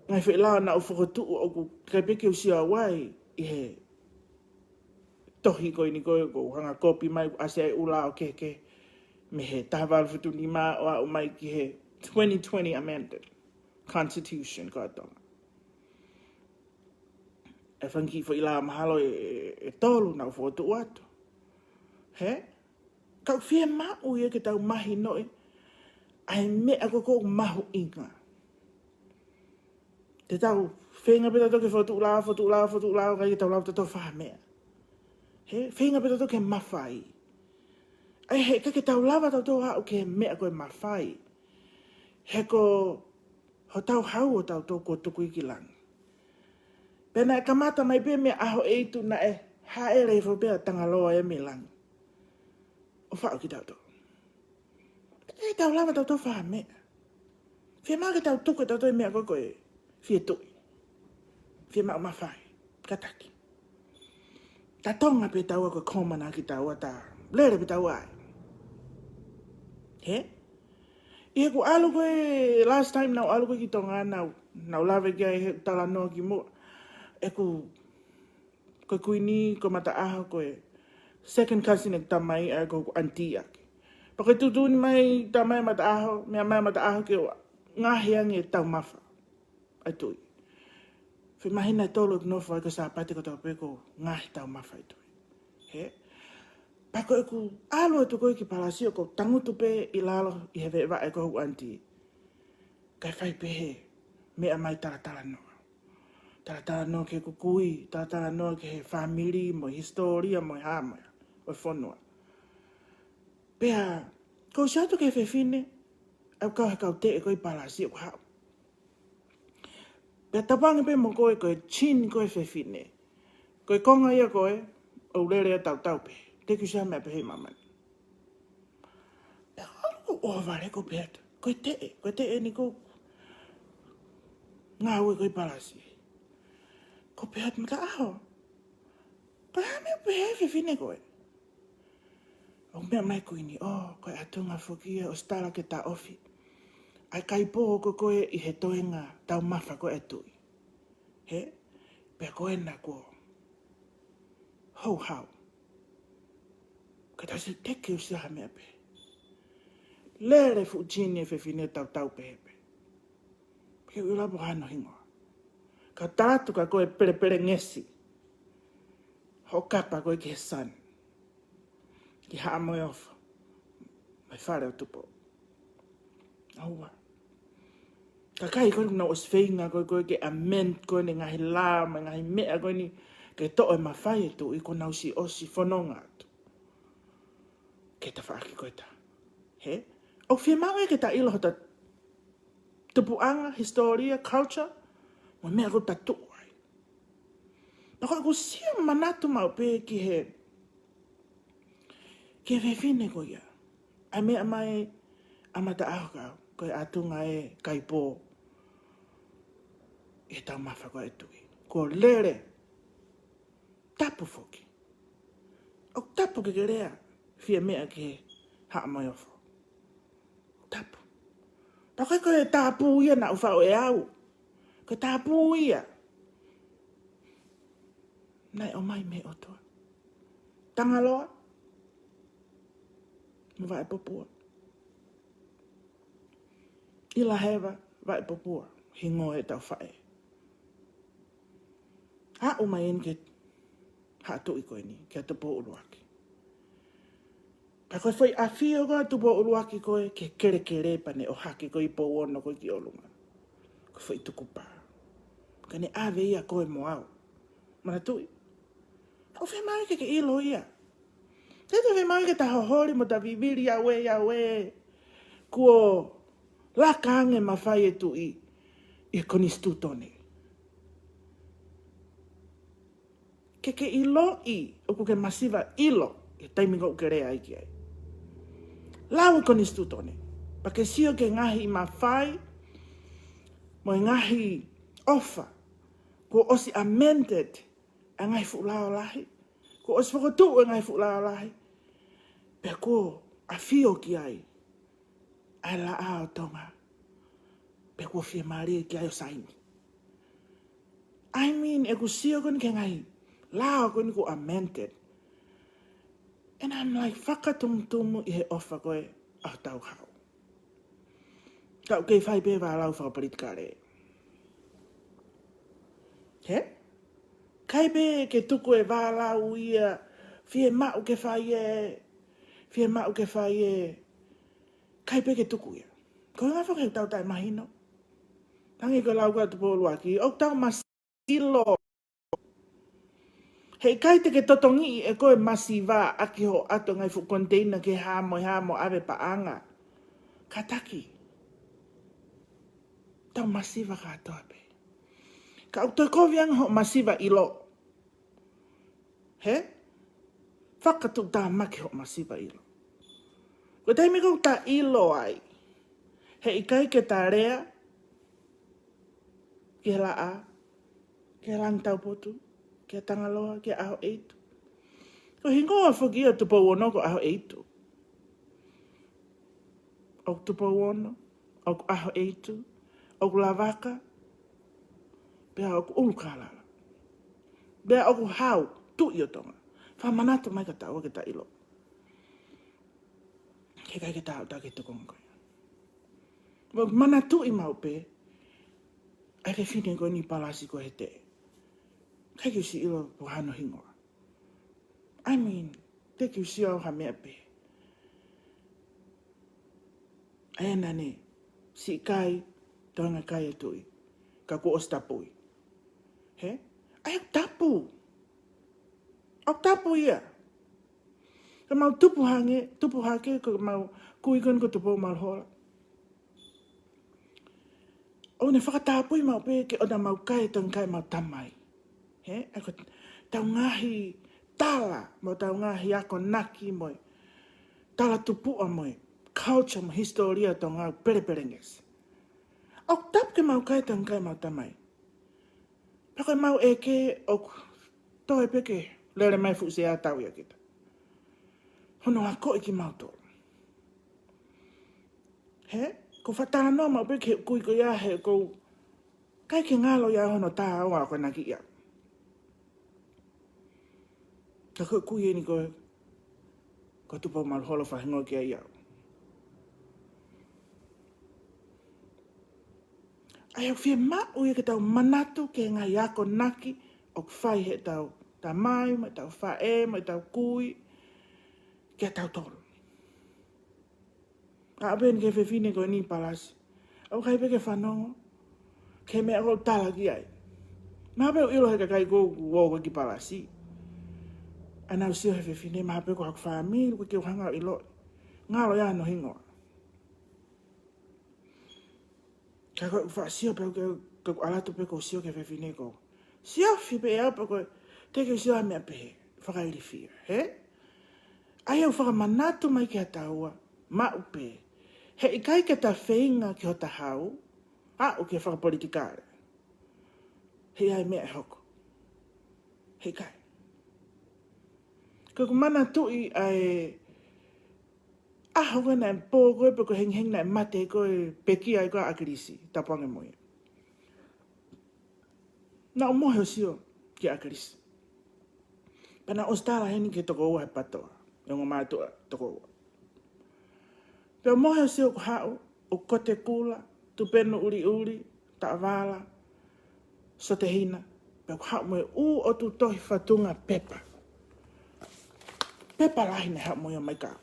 ngaahi foʻi lao naʻa ku fokotuʻu ʻoku teʻeki ai pē ke u sio au ai ʻi he tohi ko eni ko ē ʻoku ou hanga kopi mai, ʻasi ai ʻū lao kehekehe mei he taha valu fitu nima ʻo aʻu mai ki he twenty twenty amended Constitution ko ē ʻa Tonga. ʻE fanga kiʻi foʻi lao mahalo ʻe, ʻe, ʻe tolu naʻa ku fokotuʻu atu. Hē? Ka ʻoku fiemaʻu ia ke tau mahinoʻi ʻa e meʻa ko ē ʻoku mahuʻinga. Te tau feinga pē tautolu ke fokotuʻu lao, fokotuʻu lao, fokotuʻu lao, ʻikai ke tau lava tautolu fai ha meʻa. Hē? Feinga pē tautolu ke mafai. ʻA ia he ʻikai ke tau lava tautolu ʻo aʻu ki he meʻa ko e mafai. He ko hotau hau ʻo tautolu kuo tuku ia ki langi. Pea naʻe kamata mai pē mei he ʻaho ʻe hitu naʻe hāʻele hifo pē ʻa Tangaloa ia mei langi ʻo faʻu kitautolu. ʻIkai ke tau lava tautolu fai ha meʻa. Fiemaʻu ke tau tuku ʻe tautolu e meʻa ko ē ko e fie tuʻi. Fiemaʻu mafai. Kātaki. Ta Tonga pē taua ko e kōmana kitaua, ta lele pē taua ai. Hē? ʻI heʻeku ʻalu ko ē, last time naʻa ku ʻalu ko ē ki Tonga, naʻa ku, naʻa ku lave ki ai he talanoa ki muʻa. ʻEku, ko e Kuini ko Mataʻaho ko e second cousin ʻeku tamai, ʻa ia ko hoku aunty ʻaki. Pea ko e tuʻutuʻuni mai tamai Mataʻaho, meʻa mai Mataʻaho ke ʻoua, ngaohi ange e taumafa ʻa e tuʻi. Foʻi māhina ʻe tolu ʻeku nofo ai, ko e Sāpate kotoa pē ʻoku ngaohi taumafa ʻa e tuʻi. Hē? Pea ko ʻeku ʻalu atu ko ē ki Palasi ʻoku ou tangutu pē ʻi lalo ʻi he veʻe vaʻe ko hoku aunty. Kae fai pē he meʻa mai talatalanoa. Talatalanoa ki heʻeku kui, talatalanoa ki he fāmili mo e hisitōlia mo e hā mo e hā ʻo e fonua. Pea, ʻoku ou sio atu ki he fefine, ʻoku kau he kau teʻe ko ē ʻi Palasi ʻoku haʻu. Pea tapu ange pē mo koe, ko e gene ko ē ʻo e fefine. Ko e konga ia ko ē, ʻoku lele ia tautau pē. Teʻeki ke ʻi ai ha meʻa pehē ʻi māmani. Pea ʻalu ʻo ʻohovale ʻo pehē atu. Ko e teʻe, ko e teʻe eni ʻoku ngāue ko ē ʻi Palasi. ʻO pehē atu Mataʻaho. Ko e hā e meʻa ʻoku pehē ai e fefine ko ē? ʻO meʻa mai e Kuini, ʻō, ko e ʻatunga foki ia ʻosi tala ke taʻofi ʻa e kaipō ko ē ko ē ʻi he toenga taumafa ko ē ʻa e tuʻi. Hē? Pea ko ena kuo houhau. Ka tau sio teʻeki ke ʻosi ha meʻa pē. Lele fuʻu gene e fefine tautau pē pē. Pea u ʻilo pē ko hono hingoa. Ka tala atu kia koe pelepelengesi hoʻo kapa ko ē ki he Sun, ki Haʻa Moheofo, mei Fale ʻo Tupou. ʻAua. Kakai ko ē naʻa nau ʻosi feinga ko ē, ko ē ke amend ko eni e ngaahi lao mo e ngaahi meʻa ko eni ke toʻo e mafai ʻa e tuʻi, kuo nau ʻosi, ʻosi fononga atu ki he tafaʻaki ko ē ʻa Tonga. Hē? ʻOku fiemaʻu ia ke ta ʻilo hota tupuʻanga, hisitōlia, culture, mo e meʻa ʻoku ta tuʻu ai. Pea ko ʻeku sio manatu maʻu pē ki he, ki he fefine ko ia. ʻA e meʻa mai ʻa Mataʻaho kia au, ko e ʻatunga e kaipō ʻi he taumafa ko ē ʻa e tuʻi. Kuo lele. Tapu foki. ʻOku tapu ke ke lea fie meʻa ki he Haʻa Moheofo. Tapu. Pea ko e, ko e tapu ia naʻa ku faʻu ʻe au. Ko e tapu ia naʻe ʻomai mei he ʻOtua. Tangaloa mo Vaʻepopua. ʻIlaheva, Vaʻepopua, hingoa ʻetau faʻē. Aʻu mai eni ki he haʻa tuʻi ko eni, kia Tupou ʻUluaki. Pea ko e foʻi ʻafio ko ē ʻa Tupou ʻUluaki ko ē ki he kelekele pea ne ʻohake ko ē ʻi Pouono ko ē ki ʻolunga. Ko e foʻi tukupā. Ka ne ʻave ia koe mo au. Manatuʻi. ʻOku fiemaʻu ke ke ʻilo ia. Te te fiemaʻu ke ta hoholi mo ta vivili, Yahweh, Yahweh. Kuo laka ange e mafai ʻa e tuʻi ʻi he konisitūtone. Ke ke ʻiloʻi, ʻoku ke masiva ʻilo ʻi he taimi ʻoku ke lea ai ki ai. lau e konisitūtone, pea ke sio ki he ngaahi mafai mo e ngaahi ʻofa kuo ʻosi amended ʻa e ngaahi fuʻu lao lahi, kuo ʻosi fokotuʻu e ngaahi fuʻu lao lahi, pea kuo ʻafio ki ai ʻa e laʻā ʻo Tonga, pea kuo fiemālie ki ai ʻo saini. I mean, ʻeku sio ko eni ki he ngaahi lao ko eni kuo amended, and I'm like, fakatumutumu ʻi he ʻofa ko ē ʻa hotau Hau. Ka ʻoku kei fai pē vālau fakapolitikale. He? ʻIkai pē ke tuku e vālau ia, fiemaʻu ke fai ē, fiemaʻu ke fai ē. ʻIkai pē ke tuku ia. Ko e ʻuhinga foki he ʻoku tau taʻemahino. Hangē ko e lau ko ē ʻa Tupou ʻUluaki, ʻoku tau masiva ʻilo. Heʻikai te ke totongiʻi ʻe koe masiva ʻaki hoʻo ʻoatu e ngaahi fuʻu koniteina ke hā mo e hā mo ʻave paʻanga. Kātaki. Tau masiva kātoa pē. Ka ʻoku toe kovi ange hoʻo masiva ʻilo. He? Fakatuʻutāmaki hoʻo masiva ʻilo. Ko e taimi ko ē ʻoku ta ʻilo ai, heʻikai ke ta lea ki he laʻā, ki he Langi Taupotu, ki he Tangaloa, ki he ʻAhoʻeitu. Ko e hingoa foki ia ʻo Tupou Ono ko ʻAhoʻeitu. ʻOku Tupou Ono, ʻoku ʻAhoʻeitu, ʻoku Lavaka, pea ʻoku ʻUlukālala. Pea ʻoku Hau, Tuʻi ʻo Tonga. Fakamanatu mai kia taua ke ta ʻilo. Heʻikai ke ta ʻalu atu ki he tokanga ko ia. Mo manatuʻi maʻu pē ʻa e fefine ko eni Palasi ko ē he teʻe. ʻIkai ke u siʻi ʻilo pe ko e hā hono hingoa. I mean, te ke u sio au ha meʻa pē. ʻA ia naʻa ne siʻi kai, toenga kai e tuʻi, ka kuo ʻosi tapui. He? ʻA ia ʻoku tapu. ʻOku tapu ia. Ka mau tupu hake, tupu hake, ko mau kui ko eni ko Tupou Maluhola. ʻOku ne fakatapui maʻu pē ke ʻoua naʻa mau kai e toenga kai ʻemau tamai. He? ʻA ia ko ʻetau ngaahi tala, mo ʻetau ngaahi akonaki mo e tala tupuʻa mo e culture mo e hisitōlia ʻo Tonga ʻoku pelepelengesi. ʻOku tapu ke mau kai e toenga kai ʻemau tamai. Pea ko ʻemau ʻeke ʻoku toe pē ke lele mai fuʻu sea tau ia kita. Hono akoʻi kimautolu. He? ʻOku ou fakatalanoa maʻu pē ki he kui ko ia he ʻoku ou ʻikai ke ngalo ia hono tā ʻo akonaki ia. Ka ko e kui eni ko ē, ko Tupou Maluhola fakahingoa ki ai au. ʻA ia ʻoku fiemaʻu ia ke tau manatu ki he ngaahi akonaki ʻoku fai heʻetau tamai, mo ʻetau faʻē, mo ʻetau kui, kia tautolu. Ka ʻalu pē eni ki he fefine ko eni Palasi. ʻOku ʻikai pē ke fanongo ki he meʻa ʻoku ou tala ki ai. Mahalo pē ʻoku ʻilo he kakai ko ē ʻoku ou ō ki Palasi. ʻA ia naʻa ku sio he fefine, mahalo pē ko haku fāmili, ʻoku ʻikai ke u hanga ʻo ʻiloʻi. Ngalo ia hono hingoa. Ka ko ʻeku faʻa sio pē ʻoku, ka ʻoku ʻalu atu pē ʻoku ou sio ki he fefine ko ē. Sio fifili pē au pē ko e, te ke sio ha meʻa pehē, fakailifia, he? ʻA ia ʻoku fakamanatu mai kia taua, maʻu pē. Heʻikai ke ta feinga ki hota Hau, aʻu ki he fakapolitikale. He ʻi ai e meʻa ʻe hoko. Heʻikai. Ko ʻeku manatuʻi ʻa e ʻaho ko ē naʻe pō ko ē pe ko e hengihengi naʻe mate ko ē pekia ai ko ē ʻa ʻAkilisi, tapu ange mo ia. Naʻa ku mohe ʻo sio kia ʻAkilisi. Pea naʻe ʻosi tala heni ki he tokoua he PATOA, e ongo mātuʻa tokoua. Pea u mohe ʻo sio ʻoku haʻu, ʻo Kote Kula, Tupenu ʻUliʻuli, Taʻavala, Sotehina, pea ʻoku haʻu mo e ʻū ʻotu tohi fatunga pepa. Pepa lahi naʻe haʻu mo ia mai kau.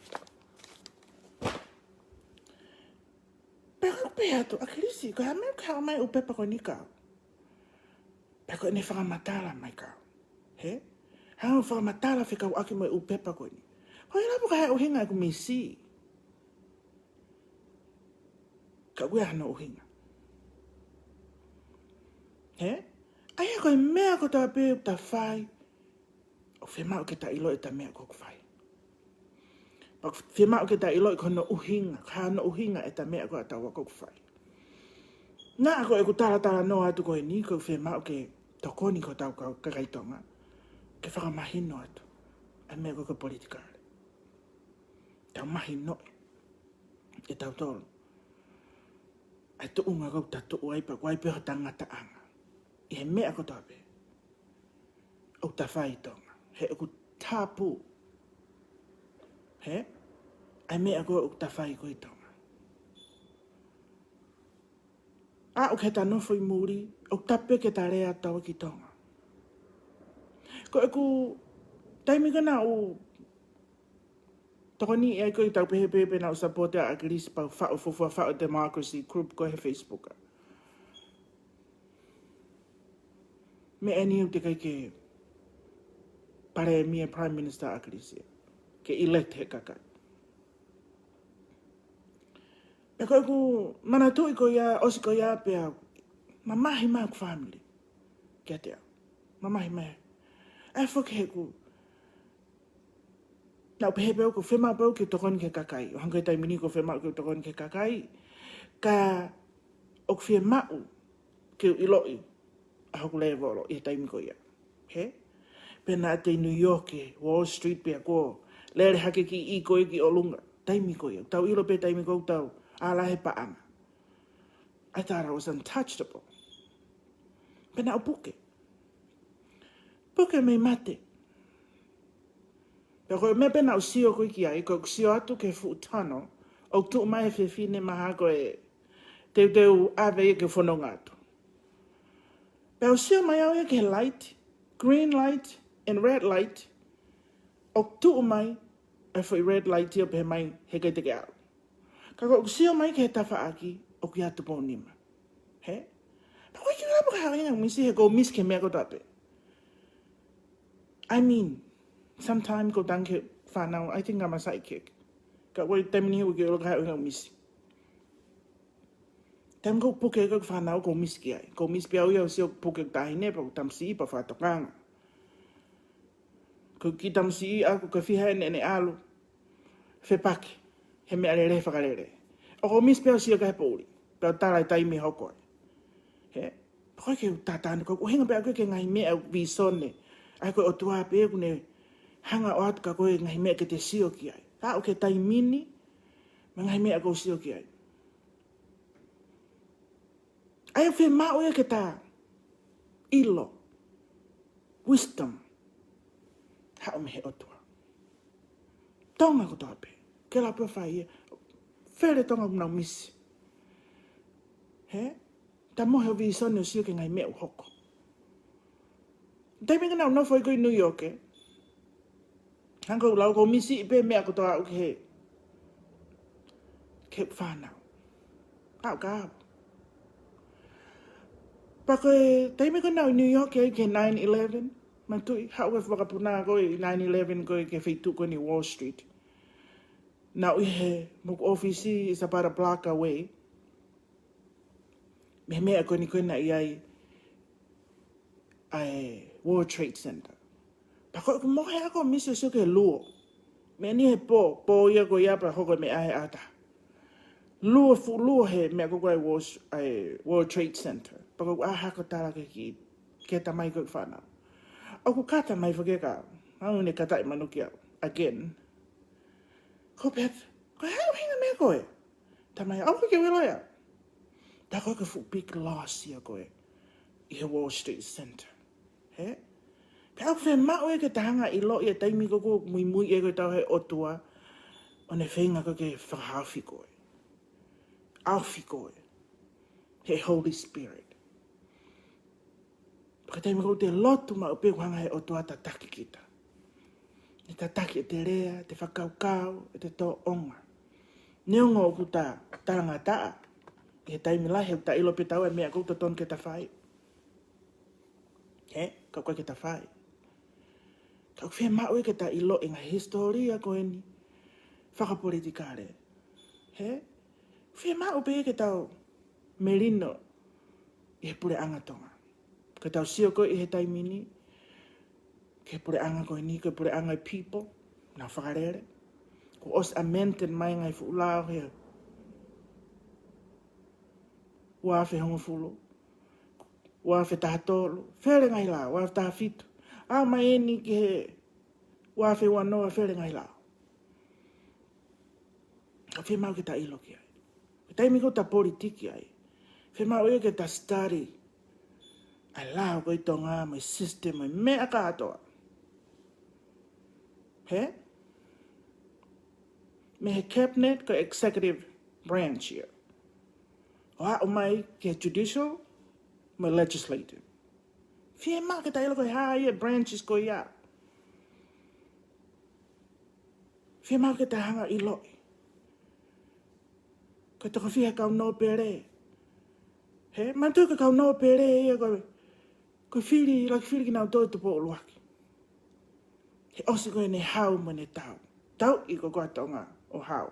Pea u pehē atu, ʻAkilisi, ko e hā e meʻa ʻoku haʻu mai ʻū pepa ko eni kau? Pea ko ʻene fakamatala mai kau. He? Hanga ʻo fakamatala fekauʻaki mo e ʻū pepa ko eni. Ko e lava ka ʻi ai e ʻuhinga ʻeku misi. Ka ʻoku ʻi ai hano ʻuhinga. He? ʻA ia ko e meʻa kotoa pē ʻoku ta fai, ʻoku fiemaʻu ke ta ʻiloʻi ʻeta meʻa ʻoku fai. Pea ʻoku fiemaʻu ke ta ʻiloʻi ko hono ʻuhinga, ko hono ʻuhinga ʻetau meʻa ko ē ʻoku tau fai. Naʻa ko ʻeku talatalanoa atu ko eni, ʻoku fiemaʻu ke tokoni ko ē hotau kau kakai Tonga ke fakamahino atu ʻa e meʻa ko ē ko e politikale. Tau mahinoʻi ʻe tautolu ʻa e tuʻunga ʻoku ta tuʻu ai pea ko e hā pē hota ngataʻanga ʻi he meʻa kotoa pē ʻoku ta fai ʻi Tonga. He ʻoku tapu. He? ʻA e meʻa ko ē ʻoku ta fai ko ē ʻi Tonga. ʻA ʻoku ke ta nofo ʻi muli, ʻoku tapu pē ke ta lea atu ki Tonga. Ko ʻeku taimi ko ē naʻa ku tokoni ai ko ē ʻi heʻetau pehē pē naʻa ku support ʻa ʻAkilisi pea u faʻu, fuofua faʻu democracy group ko ē he Facebook. Meʻa eni ʻoku teʻeki ke palēmia, Prime Minister ʻa ʻAkilisi. Ke elect he kakai. Pea ko ʻeku manatuʻi ko ia, ʻosi ko ia pea mamahi mai ʻeku family kiate au. Mamahi mai. ʻA e foki he ʻoku, naʻa ku pehē pē au ʻoku fiemaʻu pē au ke tokoni ki he kakai. ʻO hangē ko e taimi ni ʻoku fiemaʻu ke tokoni ki he kakai. Ka ʻoku fiemaʻu ke u ʻiloʻi ʻa hoku lēvolo ʻi he taimi ko ia. He? Pea naʻa te ʻi New York, ʻi Wall Street pea ko e lele hake ki ʻi ko ē ki ʻolunga. Taimi ko ia. Tau ʻilo pē taimi ko ē tau ʻalu he paʻanga. I thought I was untouchable. Pea naʻa ku puke. Puke mei mate. Pea ko e meʻa pē naʻa ku sio ko ē ki ai, ko ʻeku sio atu ki he fuʻu tunnel ʻoku tuʻu mai he fefine mahalo ko e teuteu ʻave ia ke fononga atu. Pea u sio mai au ia ki he light, green light and red light, ʻoku tuʻu mai e foʻi red light ia ʻo pehē mai he ʻikai te ke ʻalu. Ka ko ʻeku sio mai ki he tafaʻaki ʻoku ʻi ai e tupou nima. He? Pea ko e kiʻi ʻalu pē ka haʻu ʻo ʻuhinga misi he ʻoku ou misi ki he meʻa kotoa pē. I mean, sometimes ʻoku ou tangi ki he fānau, I think I'm a psychic. Ka ko e taimi ni ʻoku ou kiʻi ʻalu ka haʻu ʻo ʻuhinga misi. Taimi ʻoku ou puke ʻeku fānau ʻoku ou misi ki ai. ʻOku ou misi pē au ia ʻo sio puke taʻahine pea ʻoku tamasiʻi pea fakatokanga. Ko e kiʻi tamasiʻi ʻaku ʻoku fiha ʻene, ʻene ʻalu. Fepaki. He meʻalele, fakalele. ʻOku ou misi pē au ʻo sio ki he poʻuli. Pea u tala e taimi ʻe hoko ai. He? Pea ko e ke u tatanu, ko e ʻuhinga pē ʻaku ki he ngaahi meʻa ʻoku vīsone. ʻA ia ko e ʻOtua pē ʻoku ne hanga ʻo ʻoatu kia koe e ngaahi meʻa ke te sio ki ai. Ka ʻoku ke taimi ni, mo e ngaahi meʻa ʻoku ou sio ki ai. ʻA ia ʻoku fiemaʻu ia ke ta ʻilo. Wisdom. Haʻu mei he ʻOtua. Tonga kotoa pē. Ke la pē fai ia. Fele Tonga ʻoku nau misi. He? Ta mohe ʻo vīsone ʻo sio ki he ngaahi meʻa ʻoku hoko. Taimi ko ē naʻa ku nofo ai ko ē ʻi New York, ē. Hangē ko ʻeku lau ʻoku ou misi pē meʻa kotoa ʻoku ke, ke fānau. ʻAu ka. Pea ko e taimi ko ē naʻa ku ʻi New York ai ki he nine eleven, manatuʻi, haʻu ko ē fakapuna ko ē ʻi nine eleven ko ē ki he feituʻu ko eni Wall Street. Naʻa ku ʻi he moku ʻōfisi is about a block away mei he meʻa ko eni ko ē naʻe ʻi ai ʻa e World Trade Center. Pea ko ʻeku mohe ʻaku ʻo misi ʻo sio ki he luo. Meʻa ni he pō, pō ia ko ia pea hoko e meʻa he ʻata. Luo, fuʻu luo he meʻa ko ē ko e Wall, ʻa e World Trade Center. Pea ko ʻeku ʻā hake ʻo tala ki he kiʻi, ki he tamai ko ē ʻeku fānau. ʻOku kata mai foki ka, ʻalu ʻene kata ʻi manukia. Again. Ko Beth, ko e hā e ʻuhinga meʻa ko ē? Tamai, ʻoku ke ʻilo ia. Ta ko e fuʻu big loss ia ko ē ʻi he Wall Street Center. He? Pea ʻoku fiemaʻu ia ke ta hanga ʻo ʻiloʻi e taimi ko ē ʻoku muimui ai ko ē ʻetau he ʻOtua, ʻo ne feinga ko ē ke fakahaofi koe. Haofi koe. He Holy Spirit. Pea ko e taimi ko ē ʻoku te lotu maʻu pē ʻoku hanga he ʻOtua ʻo tataki kita. ʻE tataki ʻete lea, ʻete fakakaukau, ʻete tōʻonga. Neongo ʻoku ta talangataʻa, ʻi he taimi lahi ʻoku ta ʻilo pē ʻe taua e meʻa ʻoku totonu ke ta fai. He, ka ʻoku ʻikai ke ta fai. Ka ʻoku fiemaʻu ia ke ta ʻiloʻi e ngaahi hisitōlia ko eni fakapolitikale. He, fiemaʻu pē ia ke tau melino ʻi he puleʻanga Tonga. Ka tau sio ko ē ʻi he taimi ni, ki he puleʻanga ko eni, ki he puleʻanga e people, nau fakalele. Ko ʻOsi amendment mai ngaahi fuʻu lao he ua afe hongofulu, ua afe taha tolu, fele ngaahi lao, ua afe taha fitu. Aʻu mai eni ki he ua afe ua noa, fele ngaahi lao. ʻOku fiemaʻu ke ta ʻilo ki ai. Ko e taimi ko ē ta politiki ai, fiemaʻu ia ke ta study ʻa e lao ko ē ʻi Tonga mo e system mo e meʻa kātoa. He? Mei he cabinet ko e executive branch ia ʻo aʻu mai ki he judicial mo e legislative. Fiemaʻu ke ta ʻilo ko e hā ia e branches ko ia. Fiemaʻu ke ta hanga ʻiloʻi. Ko e toko fiha e kau nōpele. He, manatuʻi ko e kau nōpele ia ko e, ko e fili, ʻuluaki fili kinautolu ʻi Tupou ʻUluaki. He ʻosi ko ē ʻene hau mo ʻene tau. Tauʻi ko ē ʻa Tonga ʻo hau.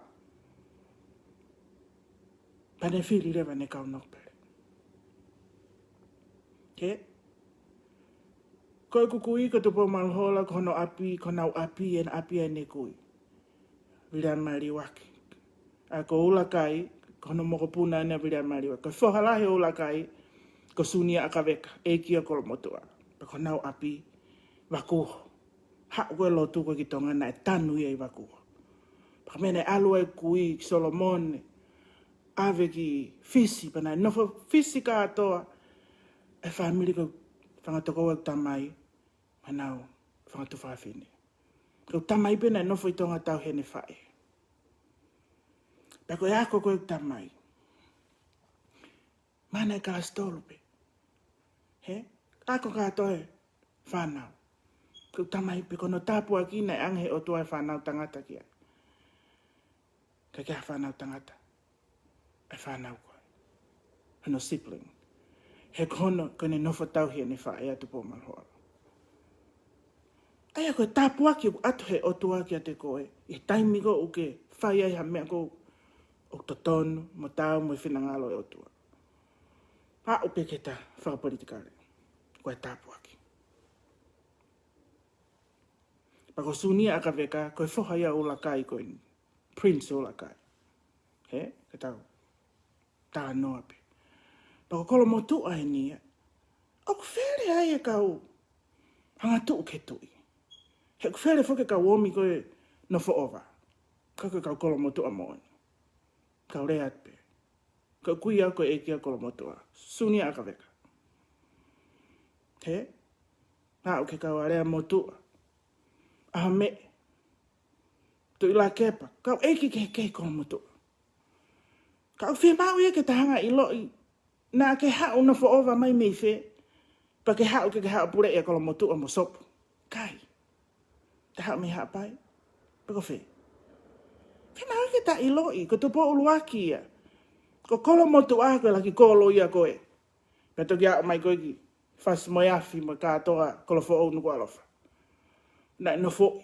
Pea ne fili leva ʻene kau nōpele. He? Ko ʻeku kui ko Tupou Maluhola, ko hono ʻapi, ko honau ʻapi, ʻena ʻapi ʻa ʻene kui. Viliami Maliuaki. ʻA ia ko ʻUlakai, ko hono mokopuna ʻena Viliami Maliuaki. Ko e foha lahi ʻo ʻUlakai, ko Sunia ʻAkaveka, ʻeiki ʻo Kolomotuʻa. Pea ko honau ʻapi, Vakuho. Haʻu ko ē e lotu ko ē ki Tonga naʻe tanu ia ʻi Vakuho. Pea ko e meʻa naʻe ʻalu ai e kui ki Solomone, ʻave ki Fisi, pea naʻe nofo Fisi kātoa e fāmili ko e fanga tokoua ʻo ʻeku tamai, mo ʻenau fanga tuofāfine. Ko ʻeku tamai pē naʻe nofo ʻi Tonga tauhi ʻene faʻē. Pea ko e ako ko ē ʻeku tamai, mana e kalasi tolu pē. He? Ako kātoa e fānau. Ko ʻeku tamai pē, ko hono tāpuaki naʻe ʻange he ʻOtua e fānau tangata ki ai. Ka ke ha fānau tangata ʻa e fānau ko ē, hono sibling. He ko hono, ko ʻene nofo tauhi ʻene faʻē ʻa Tupou Maluhola. ʻA ia ko e tāpuaki ʻoku ʻatu he ʻOtua kiate koe ʻi he taimi ko ē ʻoku ke fai ai ha meʻa ko ē ʻoku totonu mo taau mo e finangalo e ʻOtua. Aʻu pē ki he tafaʻaki politikale, ko e tāpuaki. Pea ko Sunia ʻAkaveka, ko e foha ia ʻo ʻUlakai ko eni, Prince ʻUlakai. He, ke tau talanoa pē. Pea ko Kolomotuʻa eni ia, ʻoku fele ai e kau angatuʻu ki he tuʻi. He ʻoku fele foki e kau ʻomi ko ē nofo ʻova. Ka ko e kau Kolomotuʻa moʻoni. Kau lea atu pē. Ko e kui au ko e ʻeiki ʻo Kolomotuʻa. Sunia ʻAkaveka. He? Aʻu ki he kau Aleamotuʻa, ʻAhomeʻe, Tuʻi Lakepa, kau ʻeiki kehekehe ʻi Kolomotuʻa. Ka ʻoku fiemaʻu ia ke ta hanga ʻiloʻi, naʻa ke haʻu nofo ʻova mai mei fē, pea ke haʻu ke ke haʻu puleʻi ʻa Kolomotuʻa mo Sopu. ʻIkai. Ta haʻu mei Haʻapai, pe ko fē. Fiemaʻu ke ta ʻiloʻi, ko Tupou ʻUluaki ia. Ko Kolomotuʻa ko e ʻuluaki kolo ia ko ē. Pea toki aʻu mai ko ē ki Fasi mo e Afi mo e kātoa, Kolofoʻou, Nukuʻalofa. Naʻe nofoʻi.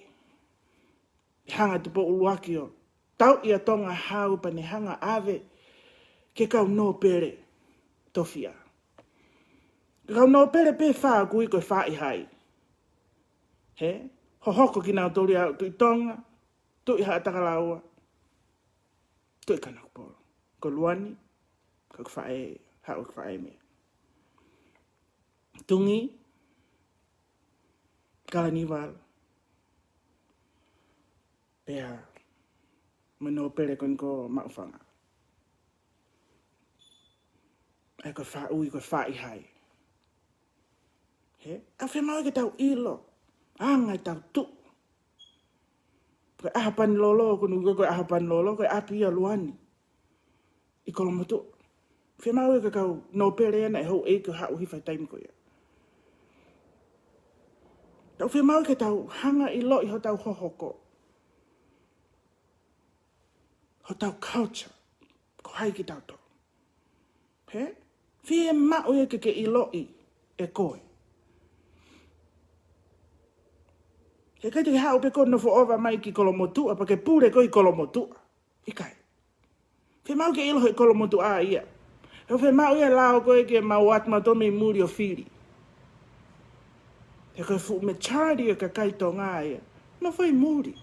Hanga Tupou ʻUluaki ʻo tauʻi ʻa Tonga hau pea ne hanga ʻave ki he kau nōpele tofiʻa. Kau nōpele pē fā ʻoku ui ko e Faʻihai. He? Hohoko kinautolu ia ʻo Tuʻi Tonga, Tuʻi Haʻatakalaua, Tuʻi Kanokupolu. Ko Luani, ko ʻeku faʻē, haʻu ʻeku faʻē mei ai. Tungi, Kalaniuvalu, pea mo e nōpele ko eni ko Maʻufanga. ʻA ia ko e faʻu ui ko e Faʻihai. He? ʻOku fiemaʻu ke tau ʻilo anga ʻetau tuʻu. Ko e ʻAhopanilolo, ko Nuku ko e ʻAhopanilolo, ko e ʻapi ia ʻo Luani ʻi Kolomotuʻa. Fiemaʻu ia ke kau nōpele ia naʻe houʻeiki ʻo haʻu hifo he taimi ko ia. Tau fiemaʻu ke tau hanga ʻiloʻi hotau hohoko, hotau culture, ko hai kitautolu. He? Fiemaʻu ia ke ke ʻiloʻi ʻe koe. He ʻikai te ke haʻu pē koe ʻo nofo ʻova mai ki Kolomotuʻa, pea ke pule koe ʻi Kolomotuʻa. ʻIkai. Fiemaʻu ke ʻilo he Kolomotuʻa ia. He fiemaʻu ia e lao ko ē ke mau ʻatu mautolu mei muli ʻo fili. He ko e fuʻu majority ʻo e kakai Tonga ia, nofo ʻi muli.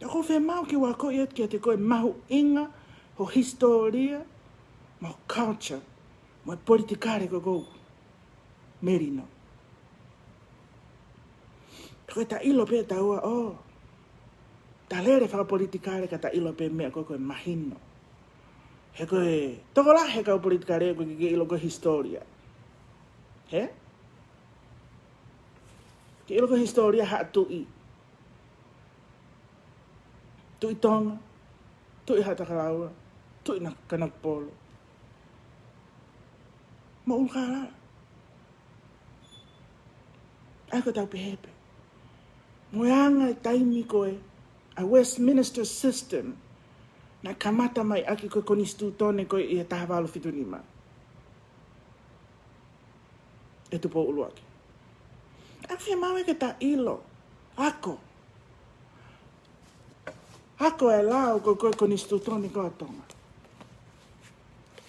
Ka ʻoku ou fiemaʻu ke u akoʻi atu kiate koe e mahuʻinga ho hisitōlia, mo ho culture, mo e politikale ko ē ʻoku melino. Ko e ta ʻilo pē taua, ʻo ta lele fakapolitikale ka ta ʻilo pē meʻa ko ē ʻoku mahino. He ko e tokolahi he kau politikale ʻoku ʻikai ke ʻilo ko e hisitōlia. Hē? Ke ʻilo ko e hisitōlia haʻa tuʻi. Tuʻi Tonga, Tuʻi Haʻatakalaua, Tuʻi na-, Kanokupolu. Mo ʻUlukālala. ʻA ia ko ʻetau pehē pē. Mo e anga e taimi ko ē ʻa e Westminster system naʻe kamata mai ʻaki ko e konisitūtone ko ē ʻi he taha valu fitu nima. ʻE Tupou ʻUluaki. ʻOku fiemaʻu ke ta ʻilo. Ako. Ako e lao ko ē ʻo e konisitūtone ko ē ʻa Tonga.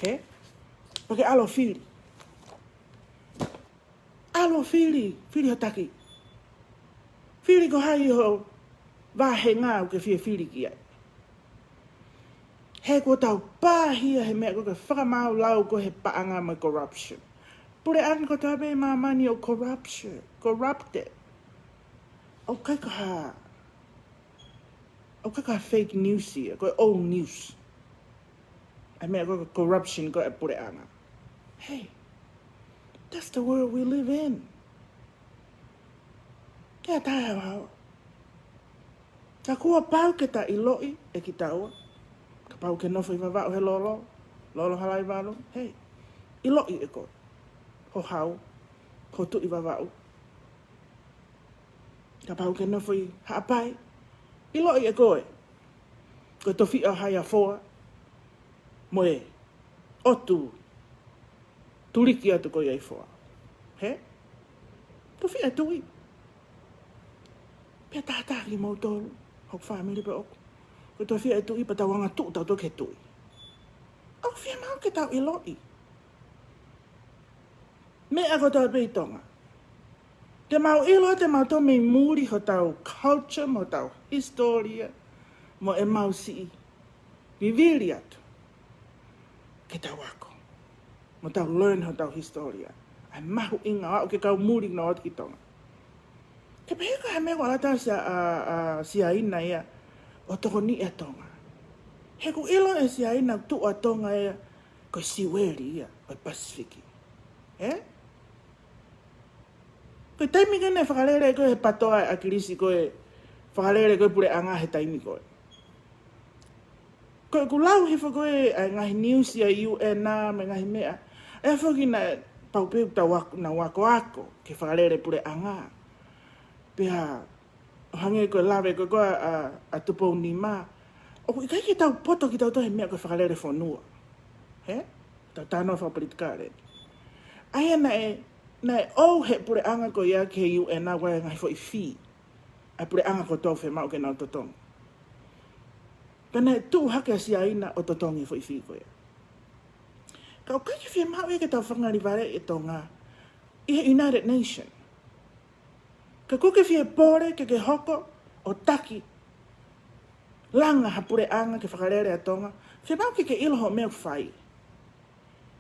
Hē? Pea ke ʻalu ʻo fili. ʻAlu ʻo fili, fili ho taki. Fili ko hai ho vāhenga ʻoku ke fie fili ki ai. He kuo tau pāhia he meʻa ko ē ʻoku fakamaau lau ko ē he paʻanga mo e corruption. Puleʻanga kotoa pē ʻi māmani ʻoku corruption, corrupted. ʻOku ʻikai ko ha, ʻoku ʻikai ko ha fake news ia, ko e ʻo e news. ʻA e meʻa ko ē ʻoku corruption ko ē ʻa e puleʻanga. Hey, that's the world we live in. Ke ʻatā e haohaoa. Ka kuo pau ke ta ʻiloʻi ʻe kitaua. Kapau ʻoku ke nofo ʻi Vavaʻu he lolo, lolo Halaevalu, hei, ʻiloʻi ʻe koe ho hau, ho tuʻi Vavaʻu. Kapau ʻoku ke nofo ʻi Haʻapai, ʻiloʻi ʻe koe ko e tofiʻa ʻo hai ʻa Foa mo e ʻotu tuliki atu ko ia ʻi Foa. Hē? Tofiʻa e tuʻi. Pea tātā kimoutolu, hoku fāmili pē ʻoku. Ko e tofiʻa e tuʻi pea tau angatuʻu tautolu ki he tuʻi. ʻOku fiemaʻu ke tau ʻiloʻi meʻa kotoa pē ʻi Tonga. Te mau ʻilo, te mau tō mei muli hotau culture, mo hotau hisitōlia, mo ʻemau siʻi vivili atu ke tau ako, mo tau learn hotau hisitōlia. ʻA e mahuʻinga ʻo aʻu ke kau muli noa atu ki Tonga. Ke pehē ko e hā e meʻa ʻoku ʻalu atu ai ʻa, ʻa, ʻa Siaina ia ʻo tokoniʻi ʻa Tonga. He ʻoku ʻilo ʻe Siaina ʻoku tuʻu ʻa Tonga ia ko e siueli ia ʻo e Pasifiki. Ē? Ko e taimi ko ē naʻe fakalele ko ē he PATOA ʻa ʻAkilisi ko e fakalele ko ē puleʻanga he taimi ko ē. Ko ʻeku lau hifo ko ē ʻa e ngaahi news ʻa e U N ʻa mo e ngaahi meʻa. ʻE foki naʻe pau pē ʻoku tau ako, nau akoako ke fakalele puleʻanga. Pea ʻo hangē ko e lave ko ē ʻa, ʻa, ʻa Tupounima. ʻOku ʻikai ke tau poto kitautolu he meʻa ko e fakalele fonua. Hē? Tau talanoa fakapolitikale. ʻA ia naʻe, naʻe ʻoange ʻe he puleʻanga ko ia ki he U N ʻa e ngaahi foʻi fee ʻa e puleʻanga kotoa ʻoku fiemaʻu ke nau totongi. Pea naʻe tuʻu hake ʻa Siaina ʻo totongi e foʻi fee ko ia. Ka ʻoku ʻikai ke fiemaʻu ia ke tau fakangalivale ʻe Tonga ʻi he United Nation. Ka ʻoku ke fie pole ke ke hoko ʻo taki langa ha puleʻanga ke fakalele ʻa Tonga, fiemaʻu ke ke ʻilo hoʻo meʻa ʻoku fai.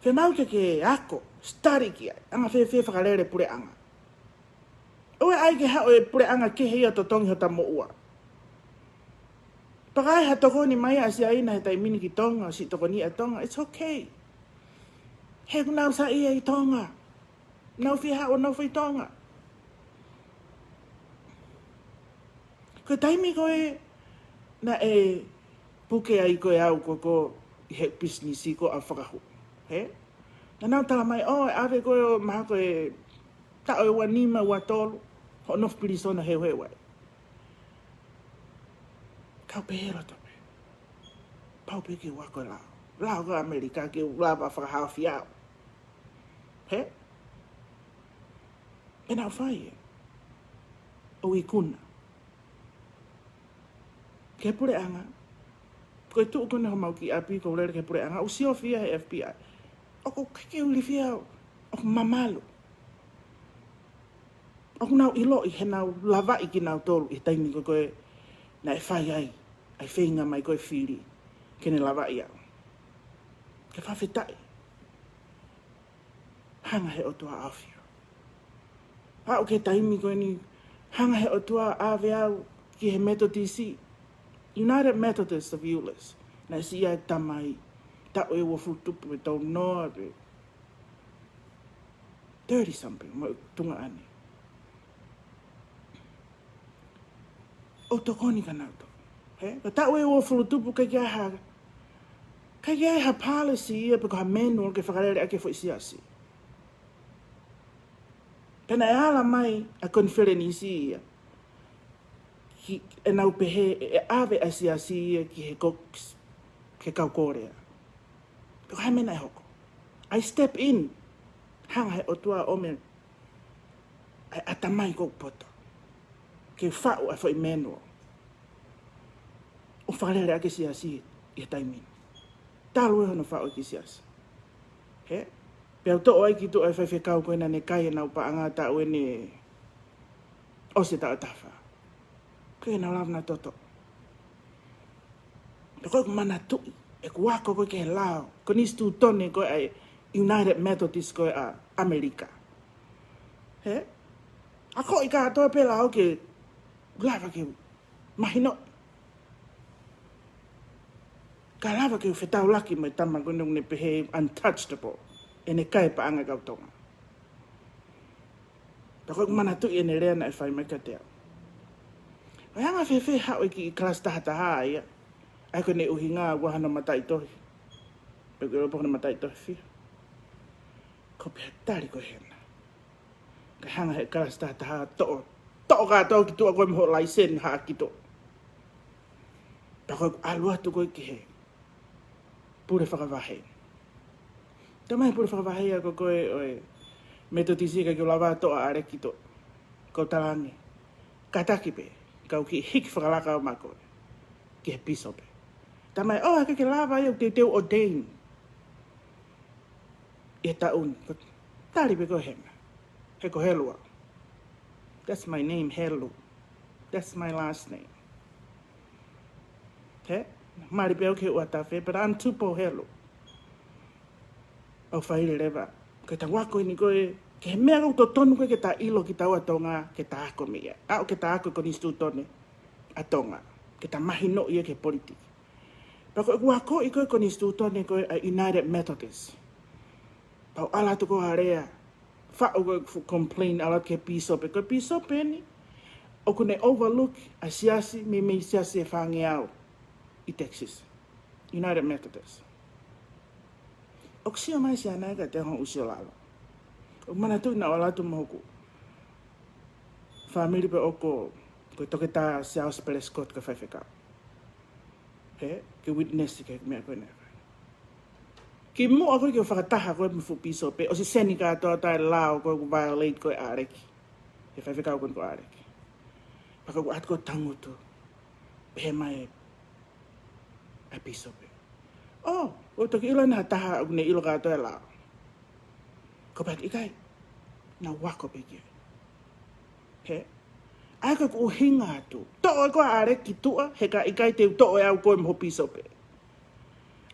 Fiemaʻu ke ke ako, study ki ai, anga fēfē fakalele puleʻanga. ʻOua ʻe ʻai ke haʻu e puleʻanga kehe ia ʻo totongi hota moʻua. Pea ka ʻi ai ha tokoni mai ʻa Siaina he taimi ni ki Tonga, ʻo siʻi tokoniʻi ʻa Tonga, it's okay. He ʻoku nau saiʻia ʻi Tonga. Nau fie haʻu ʻo nofo ʻi Tonga. Ko e taimi ko ē naʻe puke ai ko ē au ko ē ʻi he pisinisi ko ē ʻa Fakahū. Hē? Naʻa nau tala mai, ʻo, ʻe ʻave ko ē ʻo mahalo ko e taʻu ʻe ua nima, ua tolu, hoʻo nofo pilīsone heuheu ai. Kau pehē loto pē. Pau pē ke u ako e lao. Lao ko ē ʻAmelika ke u lava fakahaofi au. Hē? Pea naʻa ku fai ē. ʻO ikuna ki he puleʻanga. Ko e tuʻu ko eni homau kiʻi ʻapi, ko e lele ki he puleʻanga, ʻoku siofi ia he F B I. ʻOku ʻikai ke u ilifia au. ʻOku mamalu. ʻOku nau ʻiloʻi he nau lavaʻi kinautolu ʻi he taimi ko ē naʻe fai ai ʻa e feinga mai ko e fili ke ne lavaʻi au. Ke fakafetaʻi. Hanga he ʻOtua ʻo ʻafio. Aʻu ki he taimi ko eni, hanga he ʻOtua ʻo ʻave au ki he Metotisi, United Methodist of Euless. Naʻe siʻi ai e tamai, taʻu ʻe uofulu tupu, ʻe tau noa pe thirty something, mo e tuʻunga ʻaʻana. ʻO tokoni kia nautolu. He, ka taʻu ʻe uofulu tupu ʻikai ke ʻi ai ha, ʻikai ke ʻi ai ha policy ia pe ko ha manual ke fakalele ʻaki e foʻi siasi. Pea naʻe ala mai ʻa e konifelenisi ia. Ki, ʻenau pehē, ʻe, ʻe ʻave ʻa e siasi ia ki he Cox, ki he kau Kōlea. Pea ko e hā e meʻa naʻe hoko? I step in. Hanga he ʻOtua ʻo ʻomai ʻa e ʻatamai ʻoku poto ke faʻu ʻa e foʻi manual ʻo fakalele ʻaki e siasi ʻi he taimi ni. Talu ʻe hono faʻu ʻaki e siasi. He? Pea u toʻo ai ki tuʻa e faifekau ko ē naʻa ne kai ʻenau paʻanga taʻu ʻeni ʻosi e taʻu ʻe taha fā. Ko ʻenau lava nautolu. Pea ko ʻeku manatuʻi, ʻeku ako ko ē ki he lao, konisitūtone ko ē ʻa e United Methodist ko ē ʻa ʻAmelika. He? Akoʻi kātoa pē lao ke lava ke mahino. Ka lava ke u fetaulaki mo e tama ko eni ʻoku ne pehē untouchable, ʻene kai paʻanga kau Tonga. Pea ko ʻeku manatuʻi ʻene lea naʻe fai mai kiate au. ʻOi, anga fēfē haʻu e kiʻi kalasi taha taha ia? ʻA ia ko ʻene ʻuhinga ʻoku ʻi ai hano mataʻitohi. Pe ko e lopo hano mataʻitohi fia. Ko e pehē tali ko ē hena. Ka hanga he kalasi taha taha toʻo, toʻo kātoa ki tuʻa ko ē mo hoʻo laiseni haʻa ki tuʻa. Pea ko ʻeku ʻalu atu ko ē ki he pule fakavahe. Tamai pule fakavahe ia ko ē ʻo e Metotisi, ʻikai ke u lava toʻo ʻa ʻAleki ki tuʻa. Ko e talaange, kātaki pē, kau kiʻi hiki fakalaka au maʻa koe ki he pīsope. Tamai, ʻo, ʻikai ke lava ia, teuteu ordain ʻi he taʻu ni. Ko e tali pē ko ē hena. He ko Helu au. That's my name, Helu. That's my last name. He? Mali pē au ki he ʻUa Tafe, but I'm Tupou Helu. ʻOku fai leva. Ko ʻetau ako eni ko ē, ki he meʻa ʻoku totonu ko ē ke ta ʻilo kitaua Tonga, ke ta ako mei ai. ʻAʻu ke ta ako e konisitūtone ʻa Tonga. Ke ta mahinoʻi ia ki he politiki. Pea ko ʻeku akoʻi ko ē konisitūtone ko ē ʻa e United Methodist. Pea u ʻalu atu ko ē ʻo lea, faʻu ko ē ʻeku fuʻu complain, ʻalu atu ki he pīsope. Ko e pīsope eni, ʻoku ne overlook ʻa e siasi, meimei siasi ʻe fāngeau ʻi Texas. United Methodist. ʻOku sio mai siana ia kiate au hono ʻusi ʻo lalo. ʻOku ou manatuʻi naʻá ku ʻalu atu mo hoku fāmili pea ʻoku, ko e Toketā Charles Prescott ko e faifekau. He, ke witness ki he meʻa ko ena. Kimuʻa ko ē ke u fakataha ko ē mo e fuʻu pīsope, ʻosi seni kātoa ʻa e lao ko ē ʻoku violate ko ē ʻa ʻAleki. He faifekau ko eni ko ʻAleki. Pea ko ʻeku ʻalu atu ko ē ʻo tangutu. Pehē mai ʻa e pīsope, ʻo, ʻoku toki ʻilo ʻe ha taha ʻoku ne ʻilo kātoa e lao? Ko e pehē atu, ʻikai. Naʻá ku ako pē ki ai. He? ʻA ia ko ʻeku ʻuhinga atu. Toʻo ʻe koe ʻa ʻAleki ki tuʻa, he ka ʻikai te u toʻo ʻe au koe mo ho pīsope.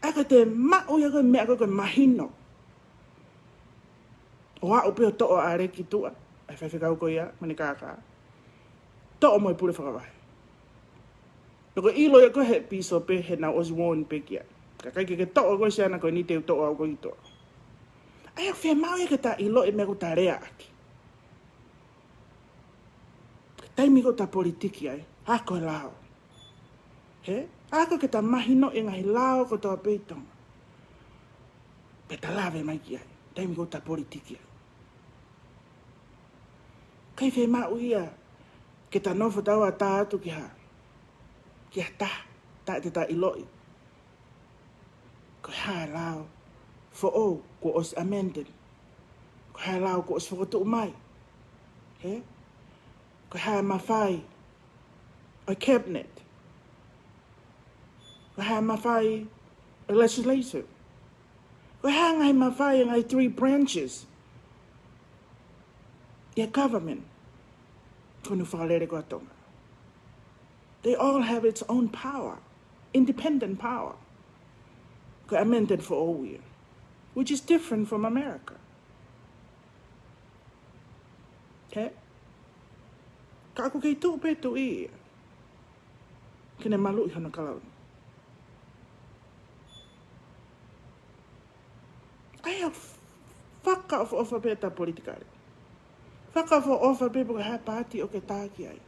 ʻA ia ko ʻete maʻu ia ko e meʻa ko ē ko e mahino. ʻO aʻu pē ʻo toʻo ʻa ʻAleki ki tuʻa, ʻa e faifekau ko ia, mo ʻene kākā. Toʻo mo e pule fakavahe. Pea ko e ʻilo ia ko ē he pīsope he naʻe ʻosi warn pē ki ai. Ka ʻikai ke ke toʻo koe siana ko eni te u toʻo au koe ki tuʻa. ʻA ia ʻoku fiemaʻu ia ke ta ʻiloʻi e meʻa ʻoku ta lea ʻaki. Taimi ʻoku ta politiki ai, ako e lao. He? Ako ke ta mahinoʻi e ngaahi lao kotoa pē ʻi Tonga. Pea ta lave mai ki ai, taimi ʻoku ta politiki ai. ʻIkai fiemaʻu ia ke ta nofo taua ʻo tā atu ki ha, ki ha taha, taʻe te ta ʻiloʻi. Ko e hā e lao foʻou kuo ʻosi amended? Ko e hā e lao kuo ʻosi fokotuʻu mai? He? Ko e hā e mafai ʻo e cabinet? Ko e hā e mafai ʻo e legislature? Ko e hā e ngaahi mafai ʻo e ngaahi three branches ʻi he government ko eni ʻoku fakalele ko ē ʻa Tonga? They all have its own power. independent power. Ko e amended foʻou ia, which is different from America. Okay? Ka ʻoku kei tuʻu pē tuʻi ia ke ne maluʻi hono kalauni. ʻA ia, fakaʻofoʻofa pē ʻeta politikale. Fakaʻofoʻofa pē pe ko e hā e paati ʻoku ke tā ki ai.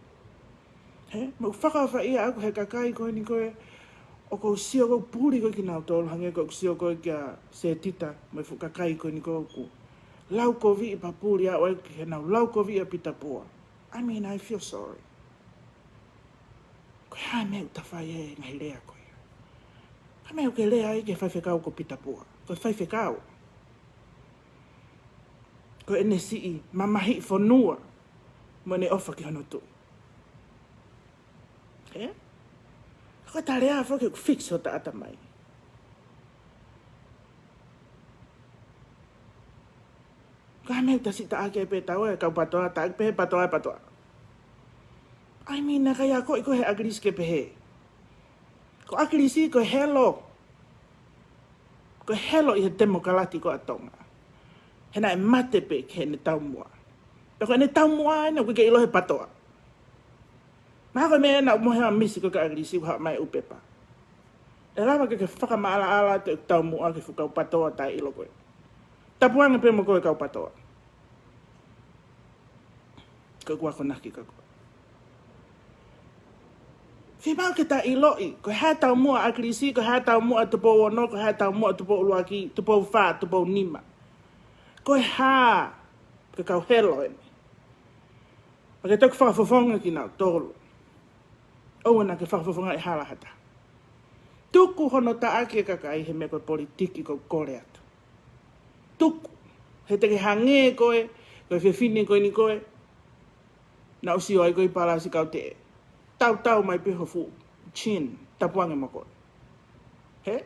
He, mo fakaʻofa ia ʻaku he kakai ko eni ko ē ʻoku ou sio, ʻoku ou puli ko ē kinautolu hangē ko ʻeku sio ko ē kia Setita mo e fuʻu kakai ko eni ko ē ʻoku laukoviʻi pea puli ʻaʻu ai ke nau laukoviʻi ʻa Pita Pua. I mean, I feel sorry. Ko e hā e meʻa ʻoku ta fai ai e ngaahi lea ko ia? Ko e meʻa ʻoku ke lea ai ki he faifekau ko Pita Pua. Ko e faifekau. Ko ʻene siʻi mamahiʻi fonua mo ʻene ʻofa ki hono tuʻi. He? Ko e tali ā foki ʻoku fix hota ʻatamai. Ka mei ta siʻi taʻaki pē tau e kau PTOA, taʻaki pē PTOA, PTOA. I mean, naʻe ʻikai akoʻi koe he ʻAkilisi ke pehē. Ko ʻAkilisi ko e helo. Ko e helo ʻi he temokalati ko ʻa Tonga. He naʻe mate pē ki heʻene taumuʻa. Pea ko ʻene taumuʻa ʻeni ʻoku ʻikai ke ʻilo he PTOA. Mahalo ko e meʻa ena ʻoku mohe ʻa Misi ko e ka ʻAkilisi ʻoku haʻu mai ʻū pepa. ʻE lava ke ke fakamaʻalaʻala atu e taumuʻa ki he fuʻu kau PTOA taʻeʻilo ko ē. Tapu ange pē mo koe kau PTOA. Ko ʻeku akonaki kia koe. Fiemaʻu ke ta ʻiloʻi, ko e hā e taumuʻa ʻa ʻAkilisi, ko e hā e taumuʻa ʻa Tupou Ono, ko e hā e taumuʻa ʻa Tupou ʻUluaki, Tupou Fā, Tupou Nima. Ko e hā, ko e kau helo eni. Pea ke toki fakafofonga kinautolu. ʻOua naʻa ke fakafofongaʻi hala ha taha. Tuku hono taʻaki e kakai he meʻa ko e politiki ʻoku ou kole atu. Tuku. He te ke hangē koe, ko e fefine ko eni ko ē naʻá ku sio ai ko ē ʻi Palasi Kauteʻe. Tautau mai pē ho fuʻu chin, tapu ange mo koe. He?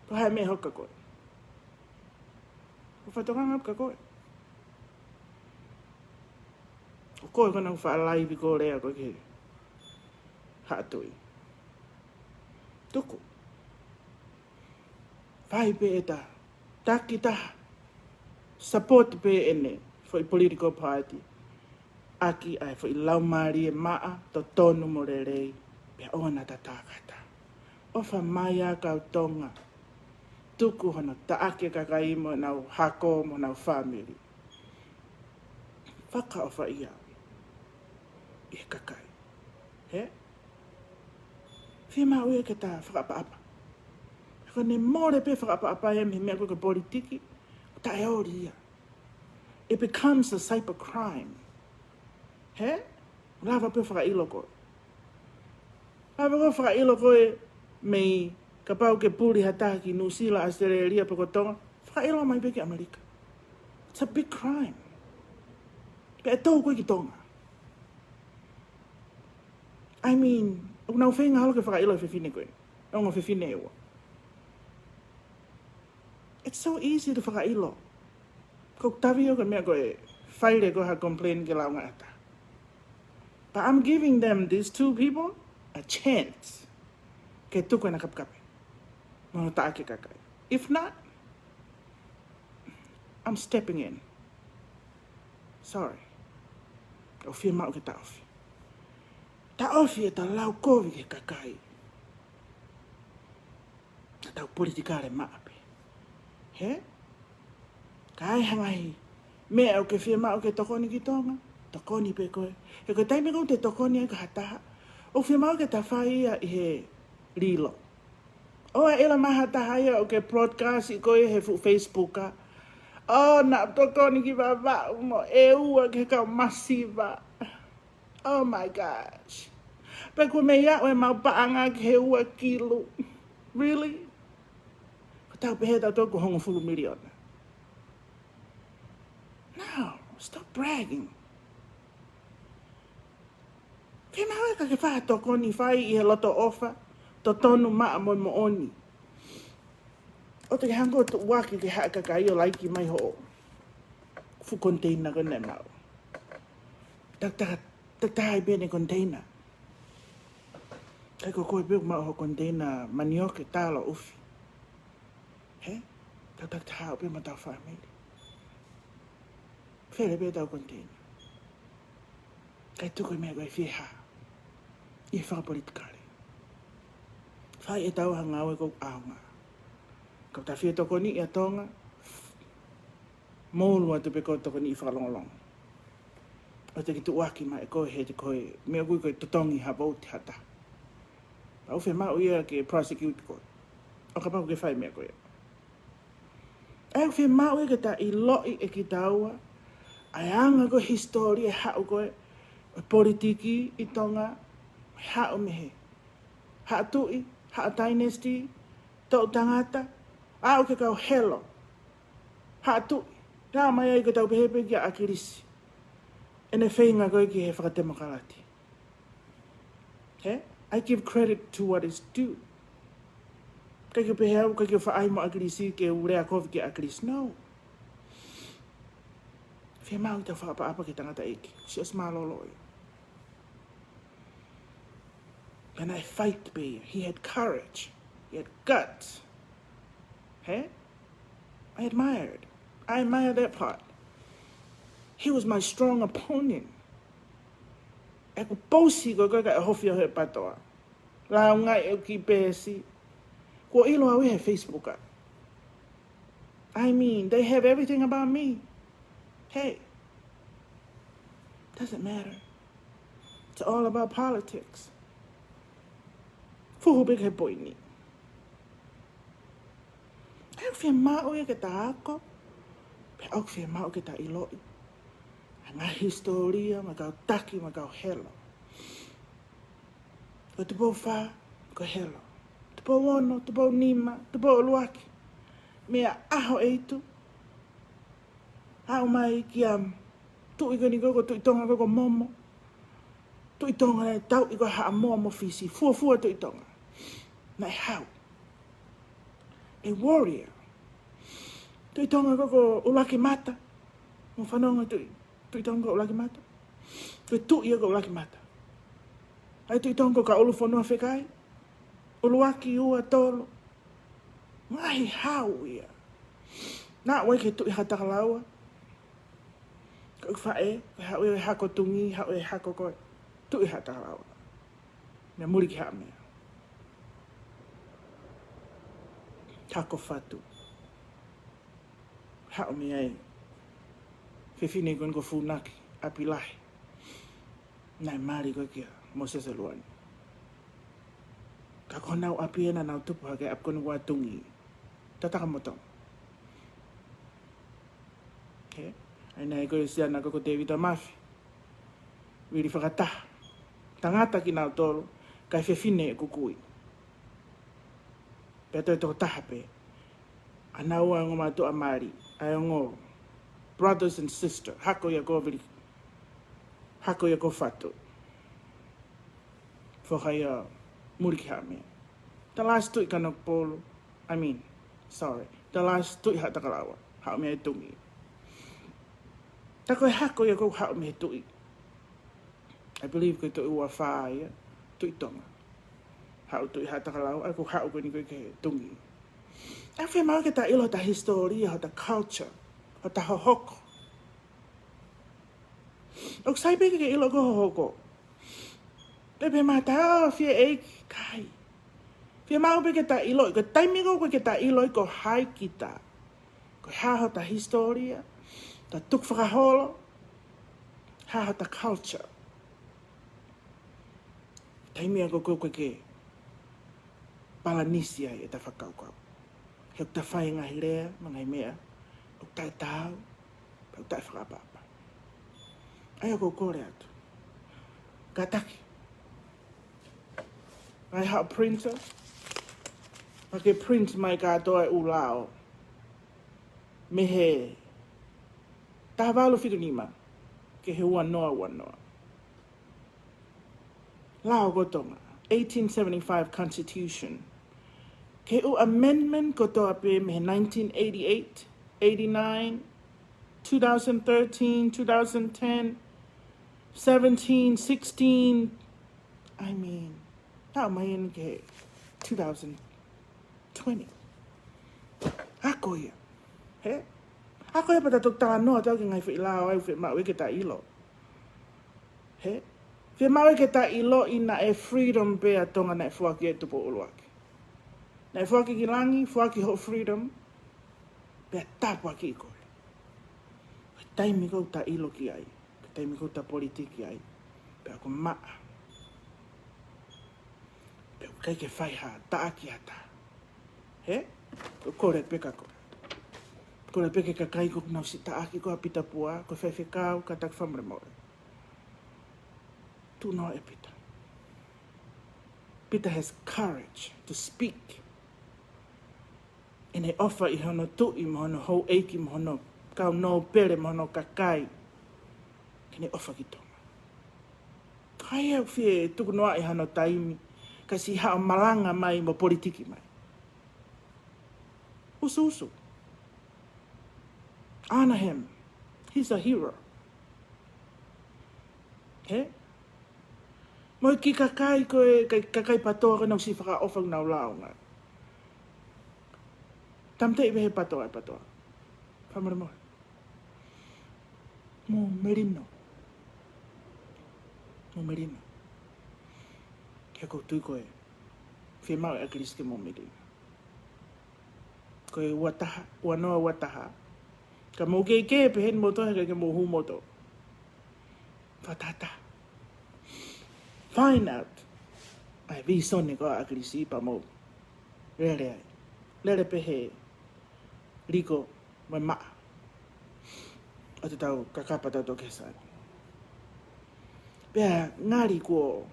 Ko e hā e meʻa ʻe hoko kia koe? Ko e fatongia ʻaupito kia koe. Ko koe ko ena ʻoku faʻa laivi ko e lea ko ē ki he Haʻa Tuʻi. Tuku. Fai pē ʻeta taki taha. Support pē ʻene foʻi political party. ʻAki ʻa e foʻi laumālie maʻa, totonu mo lelei, pea ʻoua naʻa ta tākata. ʻOfa mai ā kau Tonga. Tuku hono taʻaki e kakai mo ʻenau hako mo ʻenau fāmili. Fakaʻofa ia ʻi he kakai. He? Fiemaʻu ia ke ta fakaʻapaʻapa. Ko ʻene mole pē fakaʻapaʻapa ia mei he meʻa ko ē ko e politiki, taʻeoli ia. It becomes a cyber crime. He? Lava pē fakaʻilo koe. Lava pē fakaʻilo koe mei, kapau ke puli ha taha ki Nuʻusila, ʻAositelēlia, pe ko Tonga. Fakaʻilo mai pē ki ʻAmelika. It's a big crime. Pea ʻe tau koe ki Tonga. I mean, ʻoku nau feinga holo ke fakaʻilo e fefine ko ē. Ongo fefine ʻe ua. It's so easy to fakaʻilo. Ko ʻeku tavi ʻoku ʻikai meʻa ko e file ko ha complain ke lāunga ʻe ha taha. But I'm giving them, these two people, a chance ke tuku ʻena kapekape. Mo hono taʻaki e kakai. If not, I'm stepping in. Sorry. ʻOku fiemaʻu ke taʻofi. Taʻofi ʻeta laukovi ki he kakai. Naʻa tau politikale maʻa pē. He? Ka ai ha ngaahi meʻa ʻoku ke fiemaʻu ke tokoni ki Tonga, tokoni pē koe. He ko e taimi ko ē ʻoku te tokoni ai ki ha taha, ʻoku fiemaʻu ke ta fai ia ʻi he lilo. ʻOua ʻe ʻilo mai ha taha ia ʻoku ke broadcast ʻi ko ē he fuʻu Facebook ā. ʻO, naʻa tokoni ki Vavaʻu mo ʻEua ki he kau masiva. Oh my gosh. Pea kuo mei aʻu ʻemau paʻanga ki he ua kilu. Really? Ko ʻetau pehē ʻe tautolu ko e hongofulu miliona. No, stop bragging. Fiemaʻu ē ka ke fakatokoni fai ʻi he loto ʻofa, totonu maʻa mo e moʻoni. ʻOua te ke hanga ʻo tuʻuaki ke haʻa kakai ʻo laiki mai hoʻo fuʻu container ko ē naʻe maʻu. Ta, ta, ta, ta ai pē ʻene container. ʻIkai ko koe pē ʻoku maʻu ho container manioke, talo, ʻufi. Hē? Tau takitaha pē mo ʻetau fāmili. Fele pē ʻetau container. ʻIkai tuku e meʻa ko ē ʻi he fie hā. ʻI he fakapolitikale. Fai ʻetau ngāue ʻoku ʻaonga. Ka ta fie tokoniʻi ʻa Tonga, mou ʻalu atu pē ko e tokoniʻi fakalongolongo. ʻOua te ke tuʻuaki mai ʻe koe he te koe, meʻa ʻoku ui ko e totongi ha vouti ha taha. Pau fiemaʻu ia ke prosecute koe. ʻO kapau ʻoku ke fai e meʻa ko ia. ʻOku fiemaʻu ia ke ta ʻiloʻi ʻe kitaua ʻa e anga ko e hisitōlia ʻe haʻu ko ē ʻo e politiki ʻi Tonga, ʻe haʻu mei he Haʻa Tuʻi, Haʻa Dynasty, toʻu tangata, aʻu ki he kau Helo, Haʻa Tuʻi, taʻe ʻomai ai ko ʻetau pehē pē kia ʻAkilisi ʻene feinga ko ē ki he fakatemokalati. Hē? I give credit to what is due. ʻIkai ke u pehē au, ʻikai ke u faʻa ʻai mo ʻAkilisi ke u lea kovi kia ʻAkilisi. No. Fiemaʻu ke ta fakaʻapaʻapa ki he tangataʻeiki. Siʻi ʻosi mālōlō ia. Pea naʻe fight pē ia. He had courage. He had guts. Hē? I admired. I admire that part. He was my strong opponent. ʻEku pousi ko ē kae ʻohofi au he PATOA. Launga ʻeku kiʻi peesi. Kuo ʻilo au ia he Facebook ʻa. I mean, they have everything about me. Hey. Doesn't matter. It's all about politics. Fuhu pē ki he poini. ʻOku fiemaʻu ia ke ta ako, pea ʻoku fiemaʻu ke ta ʻiloʻi ʻa e ngaahi hisitōlia, mo e kau taki, mo e kau Helo. Ko Tupou Fā, ko Helo. Tupou Ono, Tupou Nima, Tupou ʻUluaki. Meia ʻAhoʻeitu. Aʻu mai kia Tuʻi ko eni ko, ko Tuʻi Tonga ko, ko Momo. Tuʻi Tonga naʻe tauʻi ko Haʻamoa mo Fisi. Fuofua Tuʻi Tonga. Naʻe hau. A warrior. Tuʻi Tonga ko, ko ʻUluakimata. Mou fanongo Tuʻi. Tuʻi Tonga ko ʻUluakimata. Ko e tuʻi ia ko ʻUluakimata. ʻA e Tuʻi Tonga ko Kaʻulufonua Fekai. ʻUluaki, ua, tolu. Ngaahi hau ia. Naʻa ʻoku ʻi ai ke Tuʻi Haʻatakalaua. Ko e faʻē, ko e haʻu e hako Tungi, haʻu e hako ko e Tuʻi Haʻatakalaua. Meʻa Mulikihaʻamea. Hako Fatu. Haʻu mei ai. Fefine ko eni ko Funaki, ʻApilahi. Naʻe mali ko ē kia Mōsese Luani. Ka ko honau ʻapi ē naʻa nau tupu hake ʻapi ko eni ua Tungi. Tataka mo Tonga. Okay? ʻA ia naʻe ko e siana ko, ko Tēvita Mafi. Vili fakataha. Tangata kinautolu, kae fefine ʻeku kui. Pea toe tokotaha pē. ʻA naua ongo mātuʻa mali, ʻa e ongo brothers and sister, hako ia ko Vili, hako ia ko Fatu. Foha ia Mulikihaʻamea. The last Tuʻi Kanokupolu, I mean, sorry, the last Tuʻi Haʻatakalaua, haʻu mei Tungi. Ta ko e hako ia ko haʻu mei Tuʻi. I believe ko e Tuʻi ua fā ia, Tuʻi Tonga. Haʻu Tuʻi Haʻatakalaua, ʻa ia ko haʻu ko eni ko ē ki Tungi. ʻOku fiemaʻu ke ta ʻilo hota hisitōlia, hota culture, hota hohoko. ʻOku sai pē ke ke ʻilo ko hohoko. Pea pehē mai ʻe ha taha, oh, fie ʻeiki, ʻikai. Fiemaʻu pē ke ta ʻiloʻi, ko e taimi ko ē ke ta ʻiloʻi ko hai kita. Ko e hā hota hisitōlia, ta tukufakaholo, hā hota culture. Taimi ia ko ē ke palanisi ai ʻeta fakakaukau. He ʻoku ta fai e ngaahi lea, mo e ngaahi meʻa ʻoku taʻetaau, pea ʻoku taʻefakaʻapaʻapa. ʻA ia ʻoku ou kole atu. Kātaki. ʻA e haʻu printer. Ka ke print mai kātoa e ʻū lao. Mei he taha valu fitu nima ki he ua noa ua noa. Lao ko Tonga, eighteen seventy-five Constitution. Ki he ʻū amendment kotoa pē mei he nineteen eighty-eight, eighty-nine, two thousand thirteen, two thousand ten, seventeen, sixteen. I mean, Taʻu mai eni ki he two thousand twenty. Ako ia. He? Ako ia pea ta toki talanoa atu ki he ngaahi foʻi lao ʻoku fiemaʻu ai ke ta ʻilo. He? Fiemaʻu ai ke ta ʻilo ʻi naʻe freedom pē ʻa Tonga naʻe foaki ʻe Tupou ʻUluaki. Naʻe foaki ki langi, foaki hoʻo freedom, pea tāpuakiʻi koe. Ko e taimi ʻoku ta ʻilo ki ai, ko e taimi ʻoku ta politiki ai, pea ʻoku maʻa. Pea ʻoku ʻikai ke fai ha taʻaki ʻa ha taha. He? ʻOku kole pē ka ko. Kole pē ki he kakai ʻoku nau siʻi taʻaki ko ē ʻa Pita Pua, ko e faifekau, kātaki fakamolemole. Tuʻu noa ʻe Pita. Pita has courage to speak. ʻEne ʻofa ʻi hono tuʻi mo hono houʻeiki mo hono kau nōpele mo hono kakai. Ke ne ʻofa ki Tonga. ʻIkai ʻoku fie tuku noa ʻi hano taimi, ka siʻi haʻu ʻo malanga mai mo politiki mai. Usuusu. Honor him. He's a hero. He? Mo e kiʻi kakai ko ē, kai-, kakai PATOA ko ē naʻa nau siʻi fakaʻofa ʻo nau lao ngā. Tāmateʻi pē he PATOA, ʻe PATOA. Fakamolemole. Mou melino. Mou melino. He ʻoku ou tui ko e fiemaʻu ʻe ʻAkilisi ke mou melino. Ko e ua taha, ua noa ua taha. Ka mou kei kē pē heni mou tohi ke mou hū mou tō. Fakatahataha. Find out. ʻAi, vīsone ko ē ʻa ʻAkilisi pea mou lele ai. Lele pē he liko mo e maʻa. ʻO te tau kakapa tau tō ki he sani. Pea ngali kuo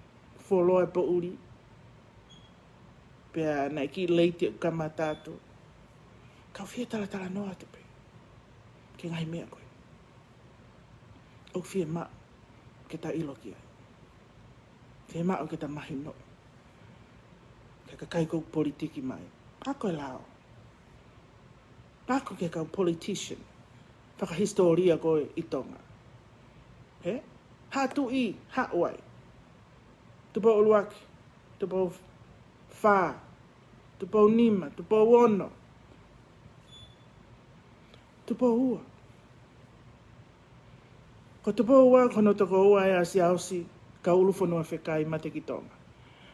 fuoloa e poʻuli. Pea naʻe kiʻi late ʻeku kamata atu. Kau fie talatalanoa atu pē ki he ngaahi meʻa ko ē ʻoku fiemaʻu ke ta ʻilo ki ai. Fiemaʻu ke ta mahinoʻi. Ki he kakai ʻoku politiki mai. Ako e lao. Ako ki he kau politician fakahisitōlia ko ē ʻi Tonga. He? Haʻa tuʻi, haʻu ai. Tupou ʻUluaki, Tupou Fā, Tupou Nima, Tupou Ono, Tupou Ua. Ko Tupou Ua, ko hono tokoua ʻa Siaosi, kau ʻulu fonua fekai mate ki Tonga.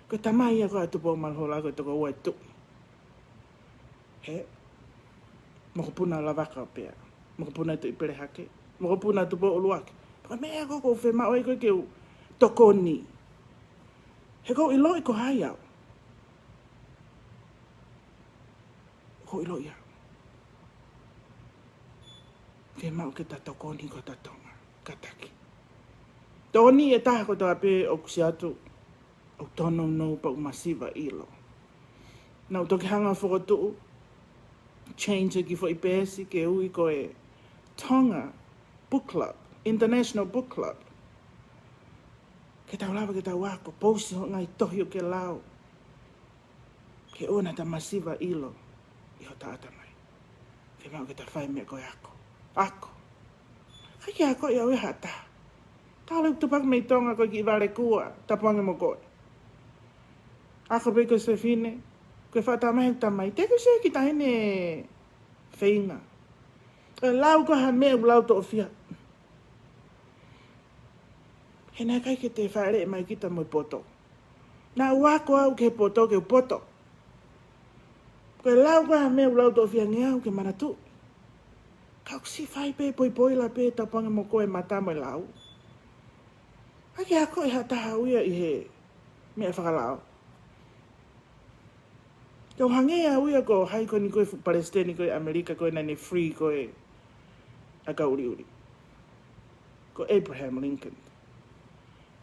Ko e tamai ia ko ē ʻa Tupou Malehola, ko e tokoua e tuʻi. He, mokopuna Lavaka ʻo Pea. Mokopuna Tuʻipelehake. Mokopuna Tupou ʻUluaki. Pea ko e meʻa ko ē ʻoku ou fiemaʻu ai ko ē ke u tokoni. He ʻoku ou ʻiloʻi ko hai au. ʻOku ou ʻiloʻi au. Fiemaʻu ke ta tokoni ko ē ʻa Tonga. Kātaki. Tokoni e taha kotoa pē ʻoku ʻosi atu. ʻOku tōnounou pea ʻoku masiva ʻilo. Naʻa ku toki hanga ʻo fokotuʻu, change e kiʻi foʻi peesi ke ui ko e Tonga Book Club, International Book Club. Ke tau lava ke tau ako, pousi hoʻo ngaahi tohi ʻoku ke lau. Ke ʻoua naʻa ta masiva ʻilo ʻi hota ʻatamai. Fiemaʻu ke ta fai meʻa ko e ako. Ako. ʻIkai ke akoʻi au ʻe ha taha. Tau leu tupaku mei Tonga ko e kiʻi vale kua, tapu ange mo koe. Ako pē ko e sefine, ko e fakatamai he tamai. Te ko e sio ki he taʻahine feinga. ʻE lau ko ha meʻa ʻoku lau toʻofiha. He naʻe ʻikai ke te fāʻeleʻi mai kita mo e poto. Naʻa ku ako au ki he poto, ke u poto. Ko e lau ko ē ha meʻa ʻoku lau toʻofiha ange au ke manatuʻi. Ka ʻoku siʻi fai pē, poipoila pē, tapu ange mo koe mata mo e lau. ʻIkai ke akoʻi ha taha au ia ʻi he meʻa fakalao. Ke u hangē au ia ko hai ko eni ko e fuʻu palesiteni ko ē ʻAmelika ko ē naʻa ne free ko ē ʻa e kau ʻuliʻuli. Ko Abraham Lincoln.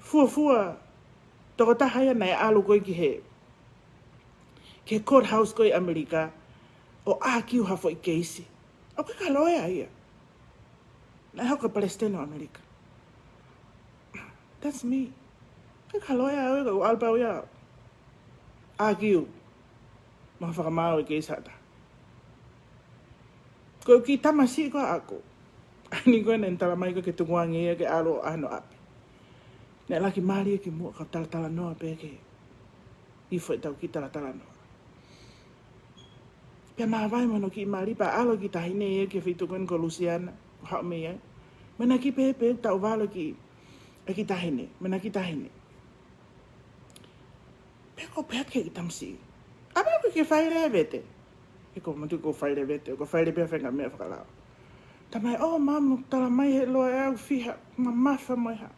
Fuofua tokotaha ia naʻe ʻalu ko ē ki he, ki he courthouse ko ē ʻAmelika ʻo ʻākiu ha foʻi keisi. ʻOku ʻikai ko ha loea ia. Naʻe hoko ko e palesiteni ʻo ʻAmelika. That's me. ʻIkai ko ha loea au ia, ko e ʻalu pē au ia ʻo ʻākiu mo ha fakamaau e keisi ʻa ha taha. Ko e kiʻi tamasiʻi ko ē ʻaʻaku. ʻAi ni ko ē naʻa ne talamai ko ē ke tukuange ia ke ʻalu ʻo ʻalu ʻo ʻapi. Naʻe laki mali ia ki muʻa ka talatalanoa pē ki he ʻi he foʻi tau kiʻi talatalanoa. Pea māvae mo hono kiʻi mali pea ʻalu e kiʻi taʻahine ia ki he feituʻu ko eni ko Lusiana, ʻo haʻu mei ai. Mena ki pē pē tau valo ki, e kiʻi taʻahine, mena kiʻi taʻahine. Pea ko e pehē ki he kiʻi tamasiʻi. ʻA pea ko e kiʻi faile e vete. He ko e matu ko e faile e vete, ko e faile pē ha faʻahinga meʻa fakalao. Tamai, ʻō, mamu, tala mai he loea ʻe au fiha, mamafa mo e hā.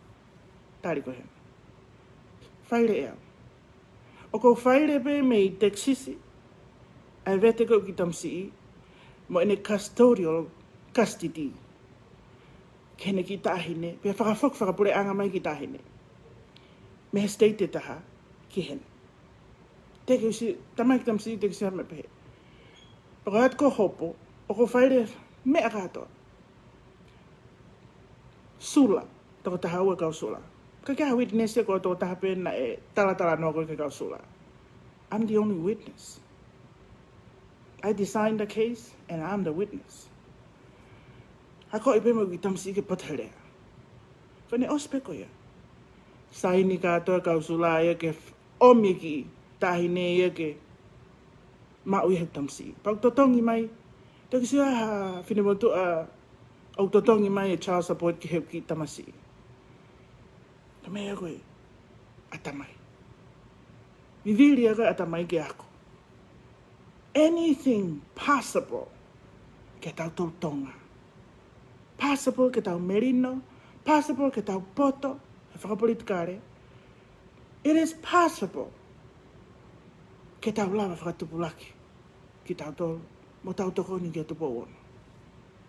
Tali ko hena. Faile ʻe au. ʻOku ou faile pē mei Texas, ʻa e vete ko ē ʻo e kiʻi tamasiʻi, mo ʻene custodial custody. Ki heʻene kiʻi taʻahine, pea fakafoki fakapuleʻanga mai e kiʻi taʻahine. Mei he state ʻe taha, ki heni. Te ke ʻosi, tamai kiʻi tamasiʻi te ke ʻosi ʻomai pehē. Pea ko e ʻaho ko ē hopo, ʻoku ou faile meʻa kātoa. Sula, tokotaha ua e kau sula. Ka ke ha witness ia ko e tokotaha pē naʻe talatalanoa ko ē ki he kau sula. I'm the only witness. I designed the case and I'm the witness. Akoʻi pē mo e kiʻi tamasiʻi ke potu he lea. Ko ʻene ʻosi pē ko ia. Saini kātoa e kau sula ia ke f-, ʻomi e kiʻi taʻahine ia ke maʻu ia he tamasiʻi. Pea ʻoku totongi mai, te ke ʻosi ʻa ha finemotuʻa ʻoku totongi mai e child support ki he kiʻi tamasiʻi. Ka meʻa ko e ʻatamai. Vivili ʻa e ʻatamai ke ako. Anything possible ke tau tau Tonga. Possible ke tau melino, possible ke tau poto, he fakapolitikale. It is possible ke tau lava fakatupulaki kitautolu, mo tau tokoni ki he tupou ono.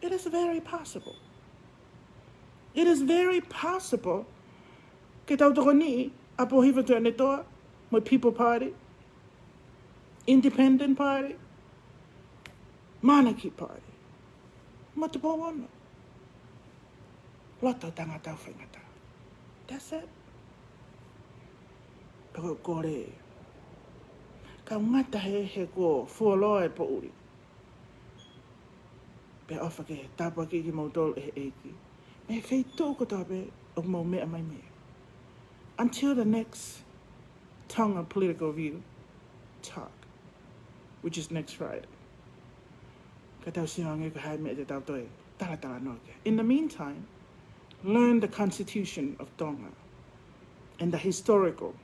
It is very possible. It is very possible ke tau tokoniʻi ʻa Pōhiva Tuʻiʻonetoa, mo e People Party, Independent Party, Mānaki Party, mo e tupou ono. Loto tangata ʻoku faingataʻa. That's it. Pea ko e kole. Ka ʻoku ngata he, he kuo fuoloa e poʻuli. Pea ʻofa ke tāpuakiʻi kimoutolu ʻe he ʻEiki. Mei he feituʻu kotoa pē ʻoku mou meʻa mai mei ai. Until the next Tonga Political View Talk, which is next Friday. Ka tau sio ange ko e hā e meʻa te tau toe talatalanoa ki ai. In the meantime, learn the constitution of Tonga and the historical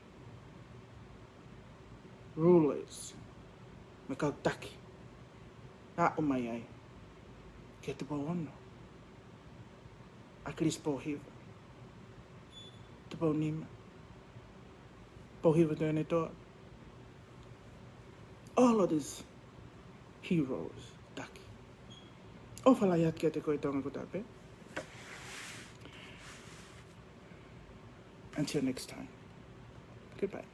rulers, mo e kau taki naʻa nau ʻomai ai ki he tupou ono. ʻAkilisi Pōhiva, tupou nima, Pōhiva Tuʻiʻonetoa. All of these heroes, taki. ʻOfa lahi atu kiate koe Tonga kotoa pē. Until next time. Goodbye.